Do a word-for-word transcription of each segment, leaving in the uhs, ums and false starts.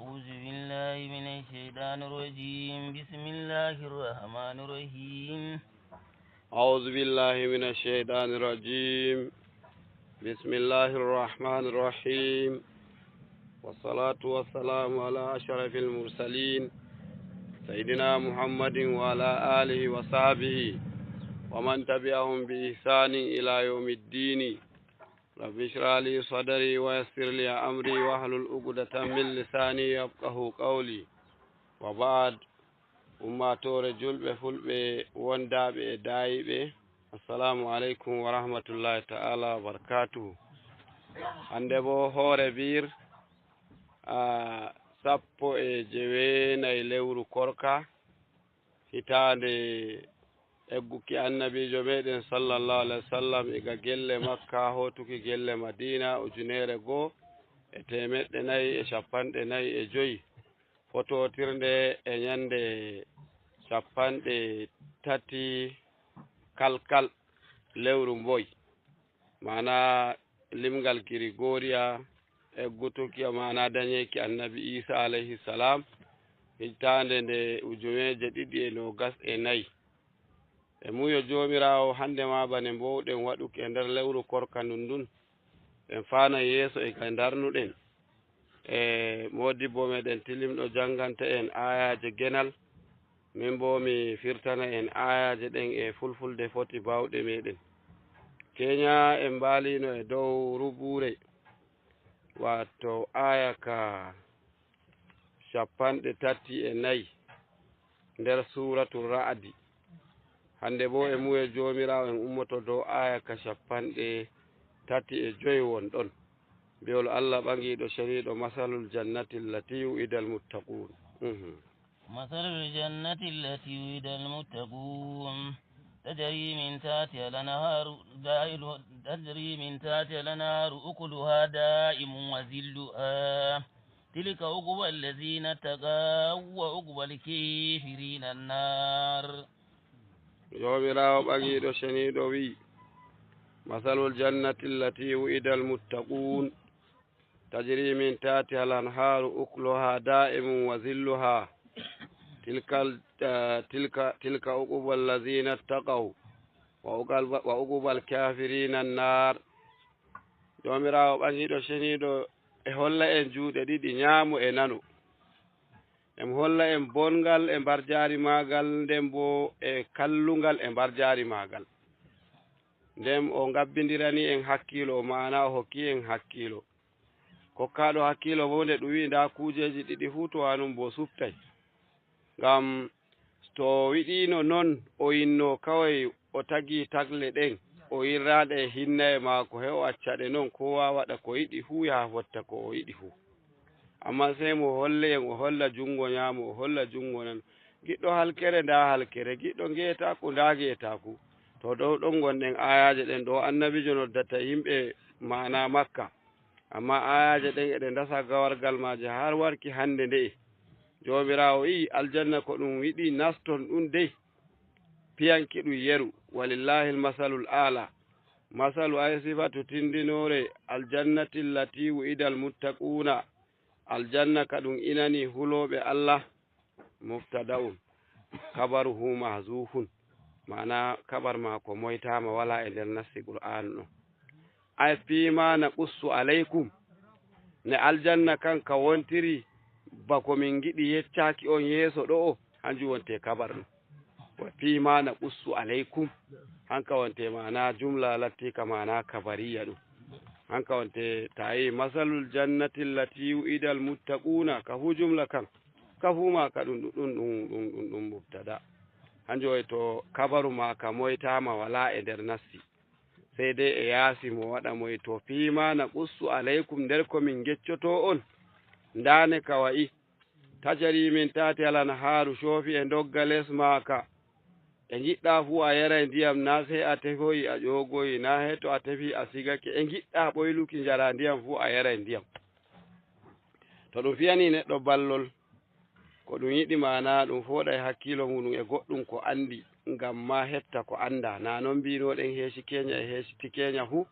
أعوذ بالله من الشيطان الرجيم. بسم الله الرحمن الرحيم. أعوذ بالله من الشيطان الرجيم. بسم الله الرحمن الرحيم. والصلاة والسلام على أشرف المرسلين سيدنا محمد وعلى آله وصحبه ومن تبعهم بإحسان إلى يوم الدين. رب اشرح لي صدري ويسر لي أمري واحلل عقدة من لساني يفقهوا قولي. وبعد. Ummaatoore julɓe fulɓe wondaaɓe e daayiiɓe, assalamu aleykum wa rahmatullahi ta'ala wa barakaatuhu. Hannde bo hoore biir, a, sappo e jeweenayi lewru korka, hitaande egguki annabiijo meɗen sallallahu alaihi wasallam iga gelle Makka hootuki gelle Madiina, ujunere goo e teemeɗɗe nayi e cappanɗe nayi e joyi, fotootirnde e ñande cappanɗe tati kalkal lewru mboy, maana limgal Girigoriya, eggutuki, maana dañeeki annabi Iisa alayhi salaam, hitaande nde ujuneeje ɗiɗi e noogas e nayi. E muuyo Joomiraawo, hannde maa bane mboowɗen waɗuki e nder lewru korka ndun ndun, en faana yeeso e ka ndarnuɗen. E moodibbo meɗen tilimɗo jannganta en aayaaje genal, min bo mi firtana en aayaaje ɗen e fulfulde foti baawɗe meɗen. Keenya en mbaaliino e dow rubuure, waato aaya ka cappanɗe tati e nayi nder Suuratul Ra'adi. Hannde bo e muuyo Joomiraawo en ummoto dow aaya ka cappanɗe tati e joyi won ɗon. Bi'ol Allah ɓaŋiiɗo ceniiɗo, "Masalul jannati allati wu'idal muttaquun." Mhm. مثل الجنة التي وعد المتقون تجري من تحتها الأنهار دائر-، تجري من تحتها الأنهار أكلها دائم وظلها تلك عقبى الذين اتقوا وعقبى الكافرين النار. Joomiraawo ɓaŋiiɗo ceniiɗo wi'i, "Masalul jannati allati wu'idal muttaquun, tajri min tahtiha al-anhaaru ukluha daa'imun wa zilluha. Tilka, eh, tilka, tilka uqubal lazina ttaqaw wa uqal-, wa uqubal kaafirina annaar." Joomiraawo ɓaŋiiɗo ceniiɗo e holla en juuɗe ɗiɗi, ñaamo e nano. Em holla en bongal e mbarjaari maagal, nden bo e kallungal e mbarjaari maagal. Nden o ngabbindirani en hakkiilo, o maana o hokki en hakkiilo. Kokkaaɗo hakkiilo bo nde ɗum wi'i ndaa kuujeeji ɗiɗi fuu, to anum bo suɓtay. Ngam to o wiɗiino non, o inno kaway o tagi tagle ɗen, o yirraaɗe e hinnaye maako, he o acca ɗe non, koo waɗa ko yiɗi fuu, yaha fotta ko o yiɗi fuu. Ammaa sey mo holle en, o holla junngo nyaamo, o holla junngo nano. Giɗɗo halkere, ndaa halkere. Giɗɗo ngeetaaku, ndaa ngeetaaku. To dow ɗon ngonɗen, aayaaje ɗen ɗo Annabiijo noddata yimɓe maana Makka. Ammaa aayaaje ɗen eɗe ndasa gawargal maaje har warki hannde nde'e. Joomiraawo wi'i, aljanna ko ɗum yiɗi naston ɗum dey, piyanki ɗum yeru. Walillaahil masalul aala. Masalu ay sifatu tindinoore, aljannati allati wu'idal muttaquuna. Aljanna ka ɗum inani hulooɓe Allah. Mubtada'un, kabaruhu mahzuufun, maana kabar maako moytaama, walaa e nder nassi Qur'aanu ɗon. Ay fiima naqussu alaykum, ne aljanna kan ka wontiri bako min ngiɗi yeccaaki on yeeso ɗo'o, hanjum wonte kabar ɗum. Wa fiima naqussu alaykum, hanka wonte maana jumla lattiika maana kabariya ɗum. Hanka wonte tawi masalul jannati allati wu'idal muttaquuna, ka fu jumla kan. Ka fuu maa ka ɗum, ɗum, ɗum, ɗum, ɗum, ɗum mubtada. Hanjo e to kabaru maa ka moytaama walaa e nder nassi. Sey dey e yaasi mo waɗa moy to fiima naqussu alaykum nder ko min ngeccoto on. Ndaane ka wa'i. Tajari min tahtiha al-anhaaru coofi e ndogga les maa ka. E ngiɗɗaa fuu a yaray ndiyam, naa sey a tefoyi a ƴoogoyi, naa he to a tefi a sigake. E ngiɗɗaa ɓoyluki njaraa ndiyam fuu a yaray ndiyam. To ɗum fiyanii neɗɗo ballol, ko ɗum yiɗi maana ɗum fooɗay hakkiilo muuɗum e goɗɗum ko anndi, ngam maa hetta ko anndaa. Naa non mbiinooɗen heeci keenya e heeci tikeenya fuu?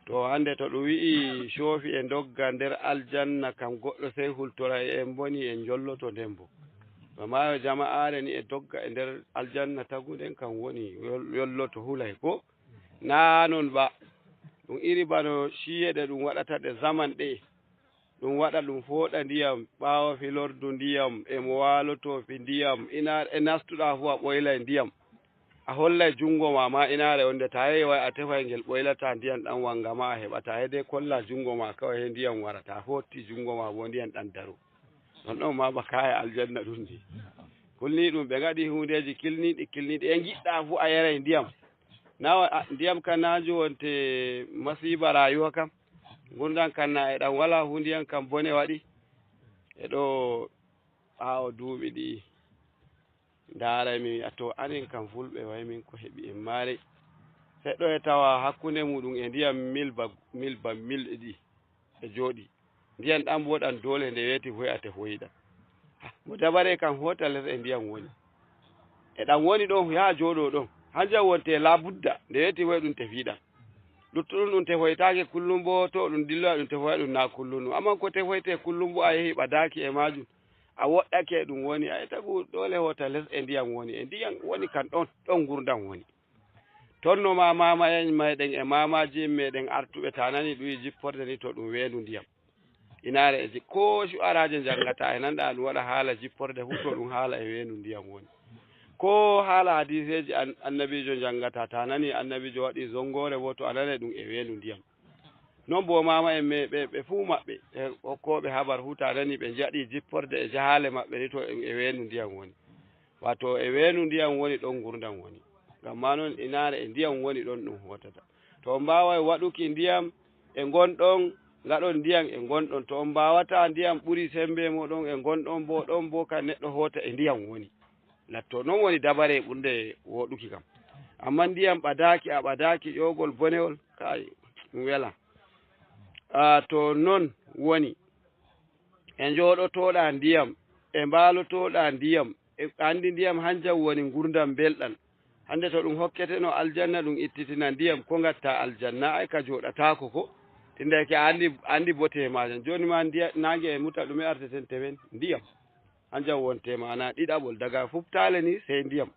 To hannde to ɗum wi'i coofi e ndogga nder aljanna kam, goɗɗo sey hultora e en mboni en njolloto nden bo. Ba maayo jama'aare ni e dogga e nder aljanna tagunden kam woni yol-, yolloto hulay ko? Naa non ba. Ɗum iri bano ci'e ɗe ɗum waɗata ɗe zaman ɗe. Ɗum waɗa ɗum fooɗa ndiyam, ɓaawo filordu ndiyam, e mo waaloto fi ndiyam, ina e nastuɗa fu a ɓoylay ndiyam. A hollay junngo ma, ma inaare wonde ta yehi way a tefay ngel ɓoylata ndiyam ɗan wanga ma a heɓata, he de kolla junngo ma kawai he ndiyam wara, ta fotti junngo ma bo ndiyam ɗan daro. Non ɗon ma ba kaya aljanna ɗum ni. Kulni ɗum ɓe ngaɗi hundeji kilniɗi, kilniɗi. E ngiɗɗa fu a yaray ndiyam. Na wa-, a, ndiyam kan na nju wonte masiiba rayuwa kam. Ngurndan kan na e ɗan wala fu ndiyam kam bone waɗi. E ɗo ɓaawo duuɓi ɗi'i, ndaaray mi wi'a, to anen kam fulɓe way min ko heɓi en maare. Seɗɗo e tawa hakkunde muɗum e ndiyam mil ba, mil ba mil e ɗi'i e jooɗi. Ndiyam ɗam bo ɗam doole nde weeti foy a tefoyi ɗam. Ha, mo dabare kam hoota les e ndiyam woni. E ɗam woni ɗon, yaa jooɗo ɗon. Hanjam wonte labudda, nde weeti foy ɗum tefi ɗam. Luttuɗum ɗum tefoytaake kullum bo, to ɗum dilloya ɗum tefoya ɗum na kullum ɗum. Amman ko tefoyte kullum bo a yehi ɓadaaki e maajum. A woɗɗake e ɗum woni, ay tagu doole hoota les e ndiyam woni. E ndiyam woni kan ɗon, ɗon ngurndan woni. Ton no ma maama en meɗen e maamaji en meɗen artuɓe ta nani ɗum wi'i jipporde ni to ɗum weendu ndiyam. Inaare e ji-, ko shu'araaje njangata e nanɗa ɗum waɗa haala jipporde fu to ɗum haala e weendu ndiyam woni. Ko haala hadiiseeji an-, annabiijo njangata ta nani annabiijo waɗi zongoore bo to a nanay ɗum e weendu ndiyam. Non bo maama en me-, ɓe, ɓe fuu maɓɓe, e hokkooɓe habar fuu ta nani ɓe njaɗi jipporde e jahaale maɓɓe ni to e, e weendu ndiyam woni. Waato e weendu ndiyam woni ɗon ngurndan woni. Ngam ma non inaare e ndiyam woni ɗon ɗum hootata. To on mbaaway waɗuki ndiyam e ngonɗon, ngaɗon ndiyam e ngonɗon. To on mbaawata ndiyam ɓuri sembe mooɗon e ngonɗon bo, ɗon bo ka neɗɗo hoota e ndiyam woni. Latto non woni dabare ɓurnde woɗuki kam. Amman ndiyam ɓadaaki, a ɓadaaki ƴoogol bonewol, kay, ɗum wela. A, to non woni, e njooɗotooɗa ndiyam, e mbaalotooɗa ndiyam, e anndi ndiyam hanjam woni ngurndan belɗan. Hannde to ɗum hokketeno aljanna, ɗum ittitina ndiyam, ko ngatta aljanna, ay ka jooɗataako ko. Tindeke a anndi, anndi bote maajam. Jooni ma ndiya-, naange e muta ɗume arteten tewen? Ndiyam. Hanjam wonte maana ɗiɗaɓol, daga fuɓtaale ni sey ndiyam.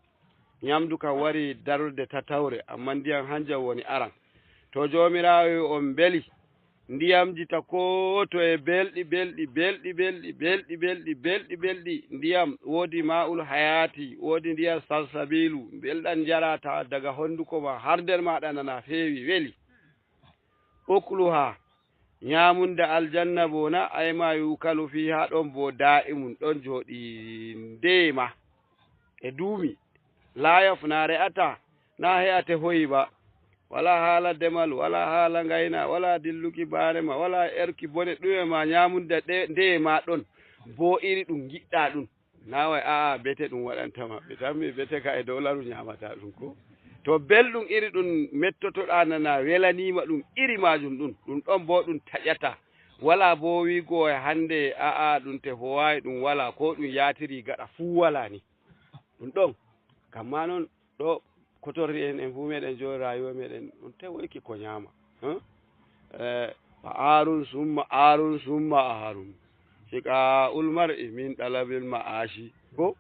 Nyamdu kam wari darorde tatawre, amman ndiyam hanjam woni aran. To Joomiraawo wi'i on mbeli, ndiyamji ta koo toye belɗi, belɗi, belɗi, ndiyam woodi maa'ul hayaati, woodi ndiyam salsabiilu, mbelɗam njarata daga honduko ma har nder maaɗa nana feewi, weli. Ukluha, nyaamunda aljanna bo na, ay ma yukalu fiha ɗon bo daa'imun, ɗon jooɗi ndeema. E duumi, laa yafna re'ata, na he'a tefoyi ba. Wala haala demal, wala haala ngayna, wala dilluki baarema, wala erki bone, ɗume ma nyaamunda ɗe, ndeema ɗon, bo iri ɗum ngiɗɗa ɗum. Naaway, a'a, bete ɗum waɗanta ma. Ɓe tammi bete ka e dow laru nyaamata ɗum ko. To belɗum iri ɗum mettotoɗa nana welaniima ɗum iri maajum ɗum, ɗum ɗon bo ɗum taƴata. Wala bo wi'go e hannde, a'a, ɗum tefowaayi, ɗum wala, ko ɗum yaatiri gaɗa fuu wala ni. Ɗum ɗon. Kamma non, ɗo kotorri en, en fuu meɗen jooɗi rayuwa meɗen, ɗum tewoyki ko nyaama. Huh? Eh, fa aarun summa aarun summa aarun. Siqa'ul mar'i min ɗalabil ma'ashi. Ko?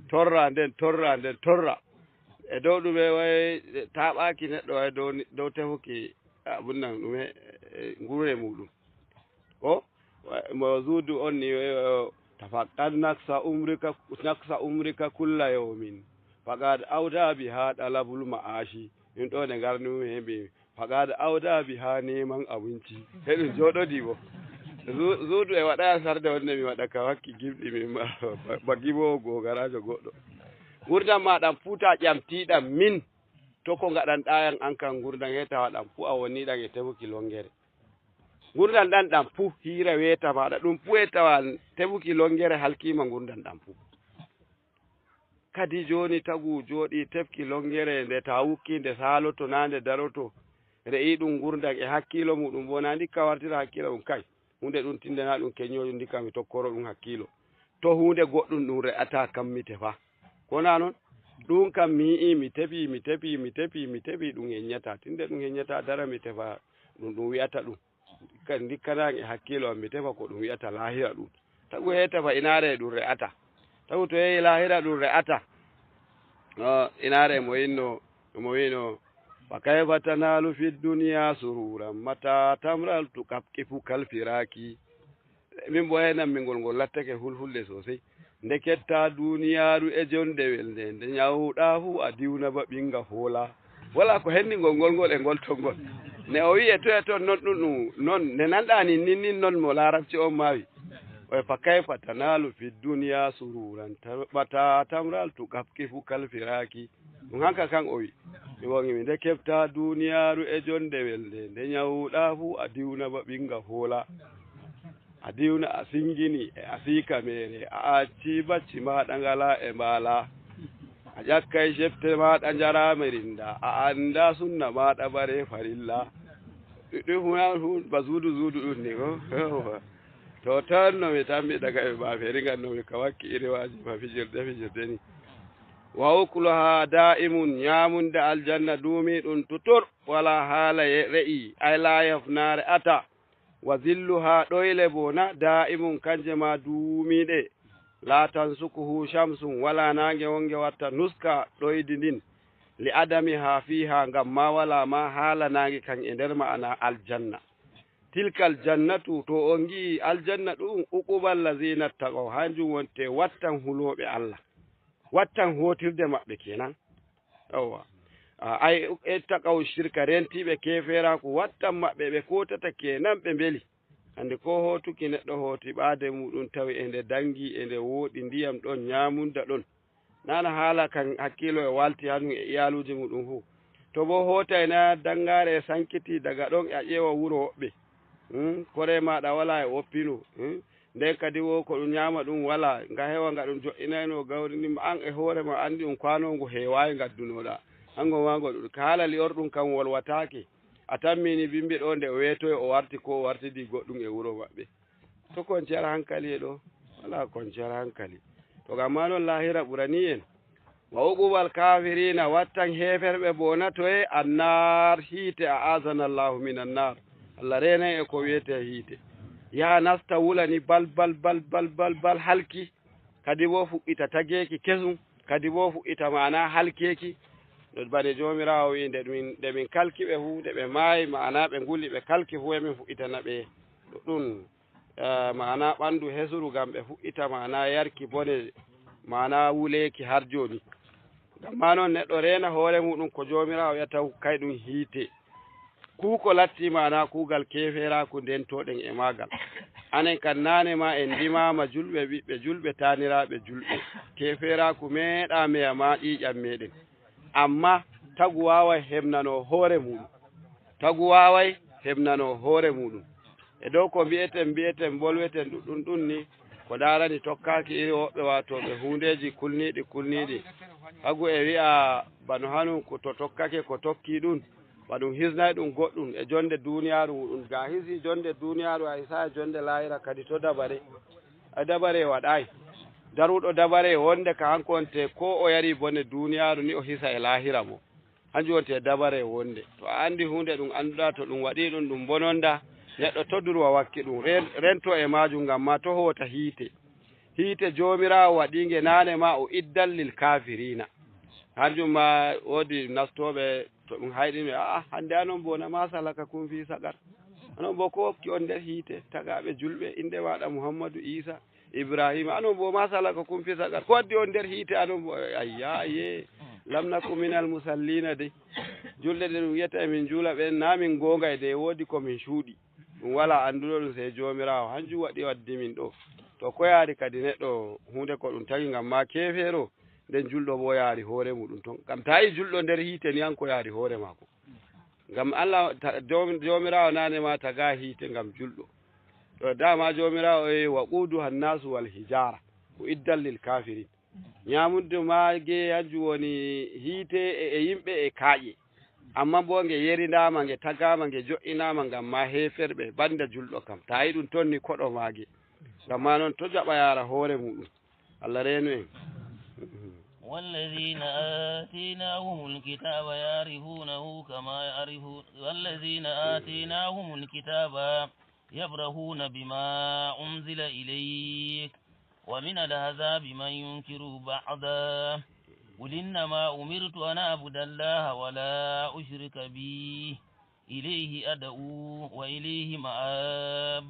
Torra nden, torra nden, torra. E dow ɗume way taɓaaki neɗɗo way dow ni, dow tefuki abun nan ɗume, eh, nguure muɗum. Ko? Wa-, mo zuudu on ni, eh, tafaqqad naksa umrika, naksa umrika kulla yawmin. Faqad awda biha ɗalabul ma'ashi. Min ɗo nde ngarnumi he mbi, faqad awda biha neman abinci. He ɗum jooɗodi bo. Zu-, zuudu e waɗa sarde wonde mi waɗa ka wakki gimɗi min ma, ba, ba gimowo gogaraajo goɗɗo. Ngurdam ma ɗam fuu ta ƴamtiɗam min. To ko ngaɗanɗa yan an kan ngurdam he tawa ɗam fuu a woni ɗam e tefuki longere. Ngurdam ɗam ɗam fuu hiira weeta maɗa ɗum fuu e tawa tefuki longere halkiima ngurdam ɗam fuu. Kadi jooni tagu jooɗi tefki longere nde ta wukki nde saaloto na nde daroto. Re'i ɗum ngurdam e hakkiilo muɗum bo na ndikka wartira hakkiilo ɗum kay. Hunde ɗum tinde na ɗum keññoojum ndikka mi tokkoro ɗum hakkiilo. To hunde goɗɗum ɗum re'ata kam mi tefa. Ko na non? Ɗum kam mi yi'i mi tefi, mi tefi, mi tefi, mi tefi ɗum heññata. Tinde ɗum heññata dara mi tefa. ɗum ɗum wi'ata ɗum. Kan ndikkanaaki e hakkiilo am, mi tefa ko ɗum wi'ata laahira ɗum. Tagu heeta fa inaare ɗum re'ata. Tagu to yehi laahira ɗum re'ata. Ah, inaare mo inno, mo wino, "Fa kayfa tanalu fi dunya sururan mata tamral tuqafqifu kal firaki." Min bo henan min ngol, ngol lattake hulhulde sosai. Nde ketta duniyaaru e jonde welde, nde nyawɗa fu a diwna ba ɓinga hoola. Wala ko henni ngol, ngol, ngol e ngol ton ngol. Ne o wi'e to e ton non ɗum ɗum, non ne nanɗa nin, nin, nin non mo larabci on maawi. O e fa kayfa tanalu fi dunya sururan ta-, bata tamral tuqafqifu kal firaki. Ɗum hanka kan o wi. Mi wongi mi nde kefta duniyaaru e jonde welde, nde nyawɗa fu a diwna ba ɓinga hoola. A diwna a singini e a siika mere, a acci bacci maɗa ngala e mbala. A ƴakkay jepte maɗa njara mirinda, a anda sunna maɗa bare farilla. Ɗum fu na fu ba zuudu zuudu ɗum ni ko. To tan no mi tammi daga e ba feri ngan no mi kawakki iri waji ma fijirde fijirde ni. Wa ukluha da'imun, nyamunde aljanna duumi ɗum tutur, wala haala ye-, re'i, ay la yafna re'ata. Wa zilluha, ɗoyle bo na da'imun, kanje ma duumiɗe. La tansukuhu shamsun, wala nange wonge watta nuska ɗoydi ndin. Li adamiha fiha, ngam ma wala ma haala nange kan e nder ma'ana aljanna. Tilkal jannatu, to on ngi'i aljanna ɗum, uqubal lazina taqaw, hanjum wonte wattan hulooɓe Allah. Wattan hootirde maɓɓe kenan. Yawwa. A, ay, ittaqaw shirka, rentiiɓe keefeeraaku, wattan maɓɓe ɓe kootata kenan ɓe mbeli. Hande ko hootuki neɗɗo hooti ɓaade muɗum tawi e nde dangi, e nde wooɗi ndiyam ɗon, nyamunda ɗon. Nana haala kan hakkiilo e walti hanun e iyaaluuji muɗum fuu. To bo hootay na dangaare e sankiti daga ɗon a ƴeewa wuro woɓɓe. Hmm? Kore maɗa wala e woppino. Hmm? Nden kadi wo ko ɗum nyaama ɗum wala, nga hewa nga ɗum jo'inayno gawri ndin, an e hoore ma andi ɗum kwano ngu heewayi ngaddunoɗa. Hango ma ngo ɗum. Ka haala li'or ɗum kan wolwataake. A tammini bimbi ɗo nde o weetoyi o warti ko o wartidi goɗɗum e wuro maɓɓe. To konciyar hankali e ɗo? Wala konciyar hankali. To gam ma non lahira ɓurani en. Wa uqubal kafirina, wattan heeferɓe bo na toye? Annar, hiite, a azana Allahu min annar. Allah reenan e ko wiyete hiite. Yaha nasta wulani bal, bal, bal, bal, bal, bal, halki. Kadi bo fuɗɗita tageeki kesum. Kadi bo fuɗɗita maana halkeeki. No bane Joomiraawo wi'i, nde min, nde min kalki ɓe fu, nde ɓe maayi, maana ɓe nguli, ɓe kalki fu, emin fuɗɗitana ɓe ɗum. Eh, maana ɓandu hesuru ngam ɓe fuɗɗita maana yarki bone, maana wuleeki har jooni. Ngam ma non neɗɗo reena hoore muɗum ko Joomiraawo wi'ata kay ɗum hiite. Kuu ko latti maana kuugal keefeeraaku ndentoɗen e maagal. Anen kan naane ma en ndimaama julɓe, ɓiɓɓe julɓe, taaniraaɓe julɓe. Keefeeraaku meeɗa meya ma ƴiiƴam meɗen. Amma tagu waaway heɓnano hoore muɗum. Tagu waaway heɓnano hoore muɗum. E dow ko mbi'eten, mbi'eten, bolweten ɗuɗɗum ɗum ni, ko daarani tokkaaki iri woɓɓe, waato ɓe huundeeji kulniiɗi, kulniiɗi. Tagu e wi'a bano hanu ko to tokkake ko tokki ɗum, ba ɗum hisnay ɗum goɗɗum e jonde duuniyaaru muɗum. Ga hisi jonde duuniyaaru, a hisa e jonde laahira kadi to dabare. A dabare waɗaay. Daruɗo dabare wonde ka hanko wonte ko o yari bone duuniyaaru ni o hisa e laahira mo. Hanjum wonte dabare wonde. To a andi huunde ɗum annduɗa to ɗum waɗi ɗum, ɗum bononda, neɗɗo to durwa wakki ɗum. Ren-, rento e maajum ngam ma to hoota hiite. Hiite Joomiraawo waɗiinge naane ma o iddan lil kafirina. Hanjum ma woodi nastooɓe to ɗum hayɗini, "A'a, hande anon bo na ma salaka kun fi saƙar. Anon bo ko hokki on nder hiite, tagaaɓe julɓe, innde maaɗa Muhammadu Iisa, Ibrahima, anon bo ma salaka kun fi saƙar. Ko waddi on nder hiite anon bo?" Ayya, ye. Lam naku minal musallina de. Julɗe ɗe ɗum wiyata emin juula ɓen, na min goonga e de woodi ko min cuuɗi. Ɗum wala annduɗo ɗum sey Joomiraawo. Hanjum waɗi waddi min ɗo. To ko yaari kadi neɗɗo huunde ko ɗum tagi ngam ma keefeero, nden julɗo bo yaari hoore muɗum ton. Ngam ta yi julɗo nder hiite ni, an ko yaari hoore maako. Ngam Allah ta-, Joom-, Joomiraawo naane ma taga hiite ngam julɗo. To dama Joomiraawo e waquduha annasu wal hijara. Ko iddan lil kafirin. Nyamudde maage hanjum woni hiite e, e yimɓe e kaaƴe. Amma bo nge yerindama, nge tagama, nge jo'inama ngam ma heeferɓe, banda julɗo kam. Ta yi ɗum ton ni koɗo maage. Ngam ma non to jaɓa yaara hoore muɗum. Allah reenu en. والذين آتيناهم الكتاب يعرفونه كما يعرفون، والذين آتيناهم الكتاب يفرحون بما أنزل إليك، ومن الأحزاب من ينكر بعضه، قل إنما أمرت أن أعبد الله ولا أشرك به، إليه أدعو وإليه مآب.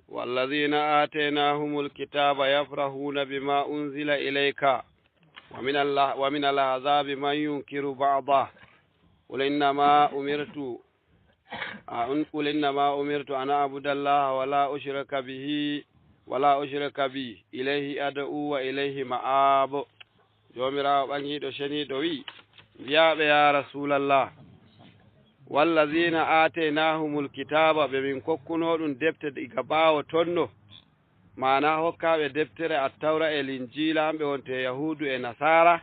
والذين آتيناهم الكتاب يفرحون بما أنزل إليك، ومن ال-، ومن الأحزاب من ينكر بعضه، قل إنما أمرت، آه، قل إنما أمرت أن أعبد الله ولا أشرك به، ولا أشرك به، إليه أدعو وإليه مآب. Joomiraawo ɓaŋiiɗo ceniiɗo wi'i, mbi'aa ɓe, yaa Rasuulallah, "Wallaziina aataynaahumul kitaaba," ɓe min kokkunoo ɗum defte diga ɓaawo tonno, maana hokkaaɓe deftere Attawra e Linjiila, hamɓe wonte Yahuudu e Nasaara,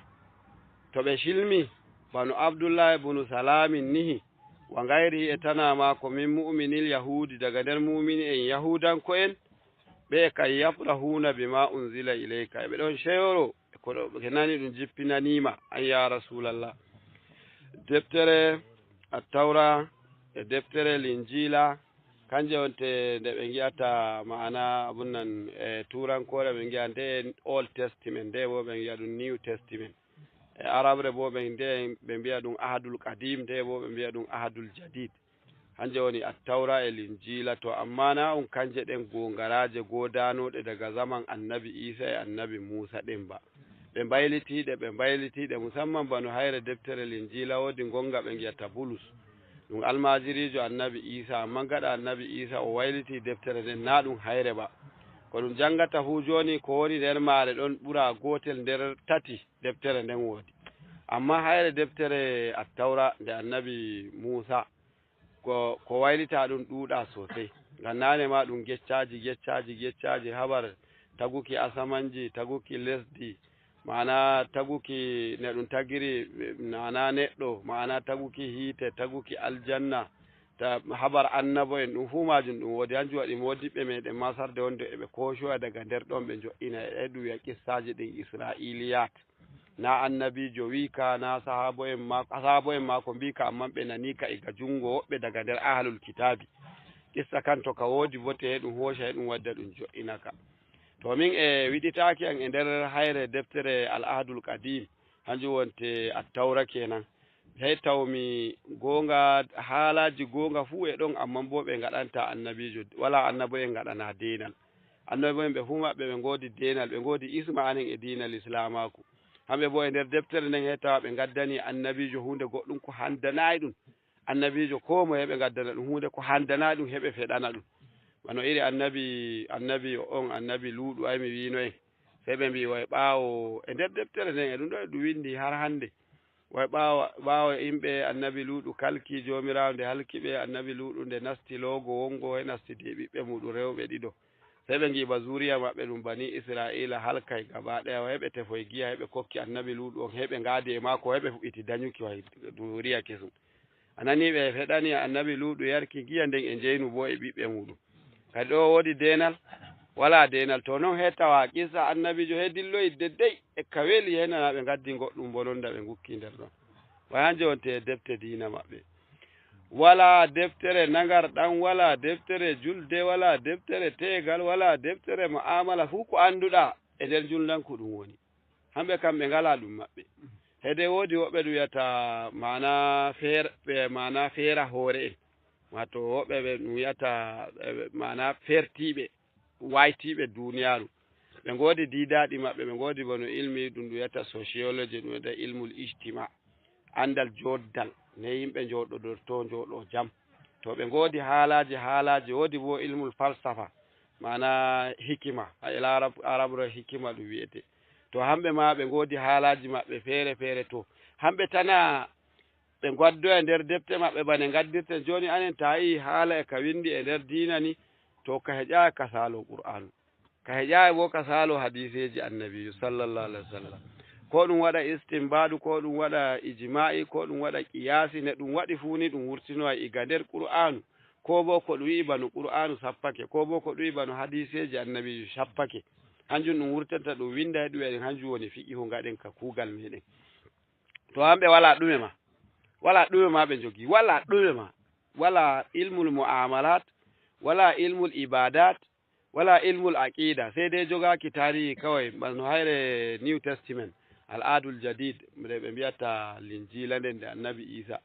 to ɓe cilmi, banu Abdullaahi bunu Salaamin nihi, wa gayrihi e tanaa maako, min mu'minil Yahuudi, daga nder mu'mini en Yahuudanko'en, ɓe kan yafrahuuna bimaa unzila ilayka, e ɓe ɗon ceyoro ko ɓe nani ɗum jippinaniima, an yaa Rasuulallah. Deftere Attawra e deftere Linjiila, kanje wonte nde ɓe ngi'ata maana abun nan e turankoore, ɓe ngi'a nde Old Testament, nde bo ɓe ngi'a ɗum New Testament. E Arabre bo ɓe nde ɓe mbi'a ɗum Ahadul Qadim, nde bo ɓe mbi'a ɗum Ahadul Jadid. Hanje woni Attawra e Linjiila, to amma na un kanje ɗen gongaraaje goodaanooɗe daga zaman Annabi Iisa e Annabi Muusa ɗen ba. Ɓe mbaylitiiɗe, ɓe mbaylitiiɗe, musamman bano hayre deftere Linjiila woodi ngonga ɓe ngi'ata Bulus. Ɗum almaajiriijo Annabi Iisa, amma gaɗa Annabi Iisa o waylitii deftere nden, na ɗum hayre ba. Ko ɗum jangata fuu jooni ko woni nder maare ɗon ɓura gootel nder tati deftere nden woodi. Amma hayre deftere Attawra nde Annabi Muusa, ko, ko waylita ɗum ɗuuɗa sosai. Ngam naane ma ɗum geccaaji, geccaaji, geccaaji, habar taguki asamanji, taguki lesdi, ma'ana taguki ne ɗum tagiri, ma'ana neɗɗo, ma'ana taguki hiite, taguki aljanna, ta, habar annabo'en, ɗum fuu maajum ɗum woodi. Hanjum waɗi moodibɓe meɗen ma sarde wonde eɓe koocoya daga nder ɗon ɓe njo'ina, e ɗum wi'a qissaaji ɗin Isra'iliyat. Na annabiijo wi'i ka, na sahaabo'en ma-, sahaabo'en maako mbi'i ka, ammaa ɓe nani ka iga junngo woɓɓe daga nder ahlul kitaabi. Qissa kan to ka woodi bote, he ɗum hooca, he ɗum wadda, ɗum jo'ina ka. To min e wiɗitaaki an e nder hayre deftere Al Ahdul Qadim, hanjum wonte Attawra kenan. Hey tawmi goonga, haalaaji goonga fuu e ɗon, ammaa boo ɓe ngaɗanta annabiijo, walaa annabo'en ngaɗana deenal. Annabo'en ɓe fuu maɓɓe ɓe ngoodi deenal, ɓe ngoodi isma anen e diina Lislaamaaku. Hamɓe boo e nder deftere nden, he tawa ɓe ngaddani annabiijo huunde goɗɗum ko handanaay ɗum. Annabiijo koo moye ɓe ngaddana ɗum huunde ko handanaay ɗum, he ɓe feɗana ɗum. Wano iri annabi, annabi on, annabi Luuɗu, ay mi wiino en. Sey ɓe mbi'i, way ɓaawo, e nder deftere nden, e ɗum ɗo e ɗum windi har hannde. Way ɓaawo, ɓaawo yimɓe annabi Luuɗu kalki, Joomiraawo nde halki ɓe, annabi Luuɗu nde nasti loogo wongo, he nastidi e ɓiɓɓe muuɗum rewɓe ɗiɗo. Sey ɓe ngi'i ba zuriya maɓɓe ɗum bani Isra'iila halkay gaba ɗaya, way ɓe tefoy giya, he ɓe kokki annabi Luuɗu on, he ɓe ngaadi e maako, he ɓe fuɗɗiti danyuki way zuriya kesum. A nani ɓe feɗani annabi Luuɗu yarki giya nden e njeynu boo e ɓiɓɓe muuɗum. Kadi ɗo woodi deenal? Walaa deenal. To non he tawa qissa annabiijo he dilloyi deddey e ka weli he nana ɓe ngaddi goɗɗum bononda ɓe ngukki nder ɗon. Way hanje wonte defte diina maɓɓe. Walaa deftere nagarɗam, walaa deftere julde, walaa deftere teegal, walaa deftere mu'amala, fuu ko annduɗaa e nder njulndanku ɗum woni. Hamɓe kam ɓe ngalaa ɗum maɓɓe. Hede woodi woɓɓe ɗum wiyata maana feer-, ɓe maana feera hoore en. Waato woɓɓe ɓe ɗum wiyata, eh, maana feertiiɓe, waytiiɓe duuniyaaru. Ɓe ngoodi diidaaɗi maɓɓe, ɓe ngoodi bano ilmi ɗum ɗum wiyata sociology, ɗum wiyata ilmul ijtima. Anndal jooddal, ne yimɓe njooɗodorto, njooɗo jam. To ɓe ngoodi haalaaji, haalaaji, woodi bo ilmul falsafa, maana hikima, a e larab-, arabra hikima ɗum wi'ete. To hamɓe ma ɓe ngoodi haalaaji maɓɓe feere feere, to hamɓe tana ɓe ngaddoya nder defte maɓɓe bane ngaddirten. Jooni anen ta yi'i haala e ka windi e nder diina ni, to ka heƴaay ka saalo Qur'aanu. Ka heƴaay bo ka saalo hadiiseeji Annabiijo sallallahu alaihi wasallam. Ko ɗum waɗa istinbaadu, ko ɗum waɗa ijmaa'i, ko ɗum waɗa qiyaasi, ne ɗum waɗi fuu ni ɗum wurtinoya iga nder Qur'aanu. Ko bo ko ɗum wi'i bano Qur'aanu sappake, ko bo ko ɗum wi'i bano hadiiseeji Annabiijo sappake. Hanjum ɗum wurtanta ɗum winnda e ɗume, hanjum woni fiqihu ngaɗen ka kuugal meɗen. To hamɓe walaa ɗume ma, walaa ɗume ma ɓe njogii, walaa ɗume ma, walaa ilmul mu'amalat, walaa ilmul ibadat, walaa ilmul aqida, sey dai jogaaki taarihi kawai, bano hayre New Testament, al Ahdul Jadid, nde ɓe mbiyata Linjiila nden, nde Annabi Iisa.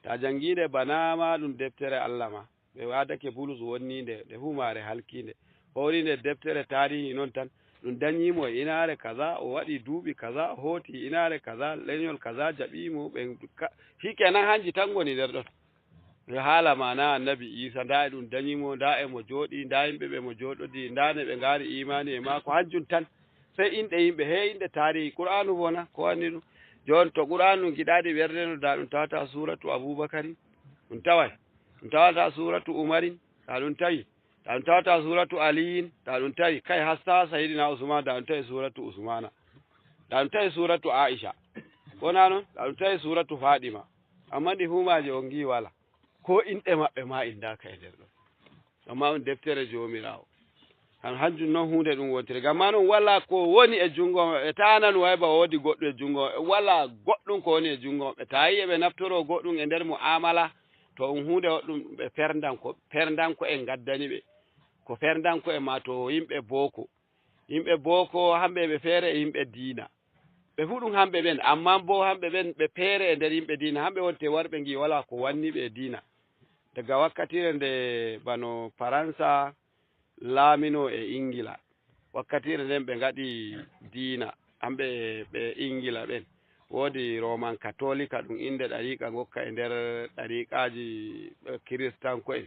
Ta jangii nde bana ma ɗum deftere Allah ma. Ɓe waadake Bulus wonni nde, nde humaare halkiinde. Hori nde deftere taarihi non tan. Ɗum danyii mo e inaare kaza, o waɗi duuɓi kaza, o hooti inaare kaza, lenyol kaza jaɓii mo, ɓe ka-, shikenan hanji tan ngoni nder ɗon. Yo haala ma na Annabi Iisa, nda e ɗum danyi mo, nda e mo jooɗi, nda yimɓe ɓe mo jooɗodi, nda ne ɓe ngaari imaani e maako, hanjum tan. Sey inɗe yimɓe, he inɗe taarihi. Qur'aanu bo na, ko wanni ɗum? Jon to Qur'aanu giɗaaɗi ɓerde no, da ɗum tawata suuratu Abubakarin, ɗum taway. Ɗum tawata suuratu Umarin, da ɗum tawi. Da ɗum tawata suuratu Aliyin, da ɗum tawi. Kay hasta Sayidina Usman, da ɗum tawi suuratu Usmana. Da ɗum tawi suuratu Aisha. Ko na non? Da ɗum tawi suuratu Fadima. Amma ɗi humaaji on ngi wala. Ko inɗe maɓɓe ma indaaka e nder ɗon. Amma on deftere Joomiraawo. Han-, hanjum non huunde ɗum wontiri. Ngam ma non walaa ko woni e junngo maɓɓe. Taa nanu way ba woodi goɗɗum e junngo maɓɓe. Walaa goɗɗum ko woni e junngo maɓɓe. Taa yi'e ɓe naftoro goɗɗum e nder mu'amala, to on huunde woɗɗum ɓe ferndanko, ferndanko en ngaddani ɓe. Ko ferndanko en ma to yimɓe booko. Yimɓe booko, hamɓe ɓe feere e yimɓe diina. Ɓe fuu ɗum hamɓe ɓen, ammaa boo hamɓe ɓen ɓe peere e nder yimɓe diina. Hamɓe wonte warɓe ngi walaa ko wanni ɓe e diina. Daga wakkatiire nde bano Faransa laaminoo e Ingila, wakkatiire nden ɓe ngaɗi diina, hamɓe ɓe Ingila ɓen. Woodi Roman Katolika, ɗum innde ɗariiqa ngokka e nder ɗariiqaaji, eh, Kiristanko'en.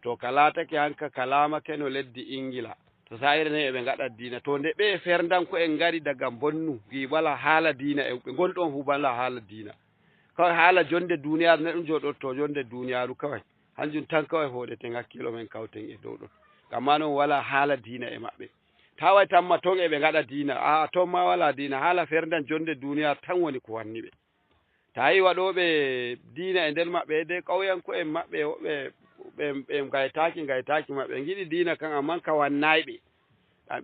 To ka laatake hanka ka laamakeno leddi Ingila, to saa'ire nden e ɓe ngaɗa diina. To nde ɓe ferndanko'en ngari daga Bonnu, wi walaa haala diina e ɓe ngonɗon fuu walaa haala diina. Kawai haala jonde duuniyaaru, neɗɗo jooɗoto jonde duuniyaaru kawai. Hanjum tan kawai fooɗeten, hakkiilo men kawten e dow ɗon. Ngam ma non walaa haala diina e maɓɓe. Taa wai tamma ton e ɓe ngaɗa diina. Aa, ton ma walaa diina. Haala ferndan jonde duuniyaaru tan woni ko wanni ɓe. Taa yi'i waɗooɓe diina e nder maɓɓe, de ƙauyanko'en maɓɓe, woɓɓe ɓe, ɓe ngaytaaki, ngaytaaki maɓɓe. Ngiɗi diina kan, ammaa ka wannaay ɓe.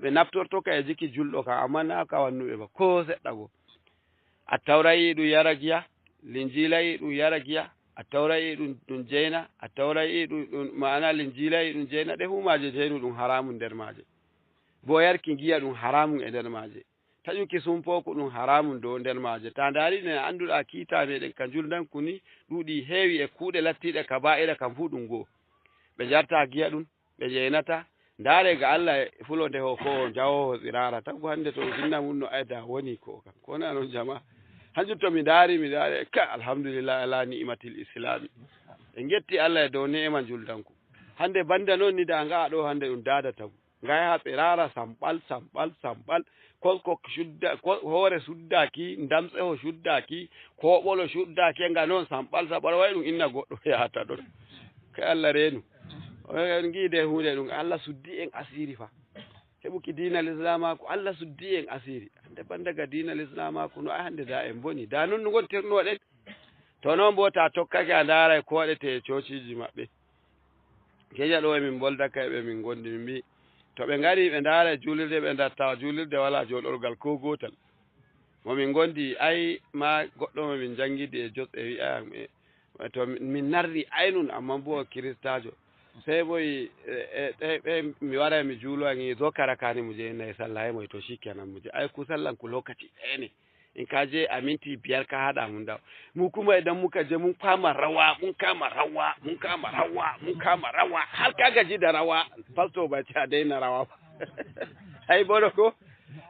Ɓe naftorto ka e jiki julɗo kan, ammaa naa ka wannuɓe ba. Ko seɗɗa go. Attawra yi'i ɗum yara giya, Linjiila yi'i ɗum yara giya, Attawra yi'i ɗum, ɗum jeyna, Attawra yi'i ɗum, ɗum, ma'ana Linjiila yi'i ɗum jeyna, ɗe fuu maaje jeynu ɗum haraamun nder maaje. Bo yarki giya ɗum haraamun e nder maaje. Taƴuki sumpooku ɗum haraamun dow nder maaje. Ta ndaari ne annduɗaa kiita meɗen ka njulndanku ni ɗuuɗi heewi e kuuɗe lattiiɗe kabaa'ira kam fuu ɗum goo. Ɓe njarta giya ɗum, ɓe njeynata. Ndaare ga Allah e fulo nde ho ko jawooho tsiraara. Tagu hannde to o jinna mum no ayda woni ko kam. Ko na non jama. Hanjum to mi ndaari, mi ndaari, ka alhamdulillah ala ni'matil islami. En ngetti Allah e dow ni'ima njulndanku. Hannde banda non ni da nga'a ɗo hannde ɗum daada tagu. Nga yaha tsirara samɓal, samɓal, samɓal. Kosko shudda-, ko-, hoore suddaaki, ndamtseho shuddaaki, koɓolo shuddaaki, nga non samɓal, samɓal, way ɗum inna goɗɗo yahata ɗon. Kay Allah reenu. On ngi de huunde ɗum, Allah suddi en asiri fa. Heɓuki diina Lislaamaaku, Allah suddi en asiri. Hannde banda ga diina Lislaamaaku no, ay hannde da en boni. Da non no ngontirnoɗen. To non bo ta tokkake a ndaara e ko waɗete e coociiji maɓɓe. Keja ɗo emin mbolda kay ɓe min ngondi, min mbi to ɓe ngari ɓe ndaara e juulirde ɓe ndatta juulirde wala jooɗorgal ko gootal. Mo min ngondi ay ma goɗɗo mo min njangidi e jos e wi'a e, to min narri aynun amma bo kiristaajo. Sey boy e, e, e, e, mi wara mi juulo an zo karakani mu je nay sallah mo to shikenan mu je ay ku sallan ku lokaci ɗaya ne. In ka je a minti biyar ka haɗa mun dawo. Mu kuma idan muka je mun kama rawa, mun kama rawa, mun kama rawa, mun kama rawa, har ka gaji da rawa. Pastor bai ce a daina rawa ba. Ai bodo ko?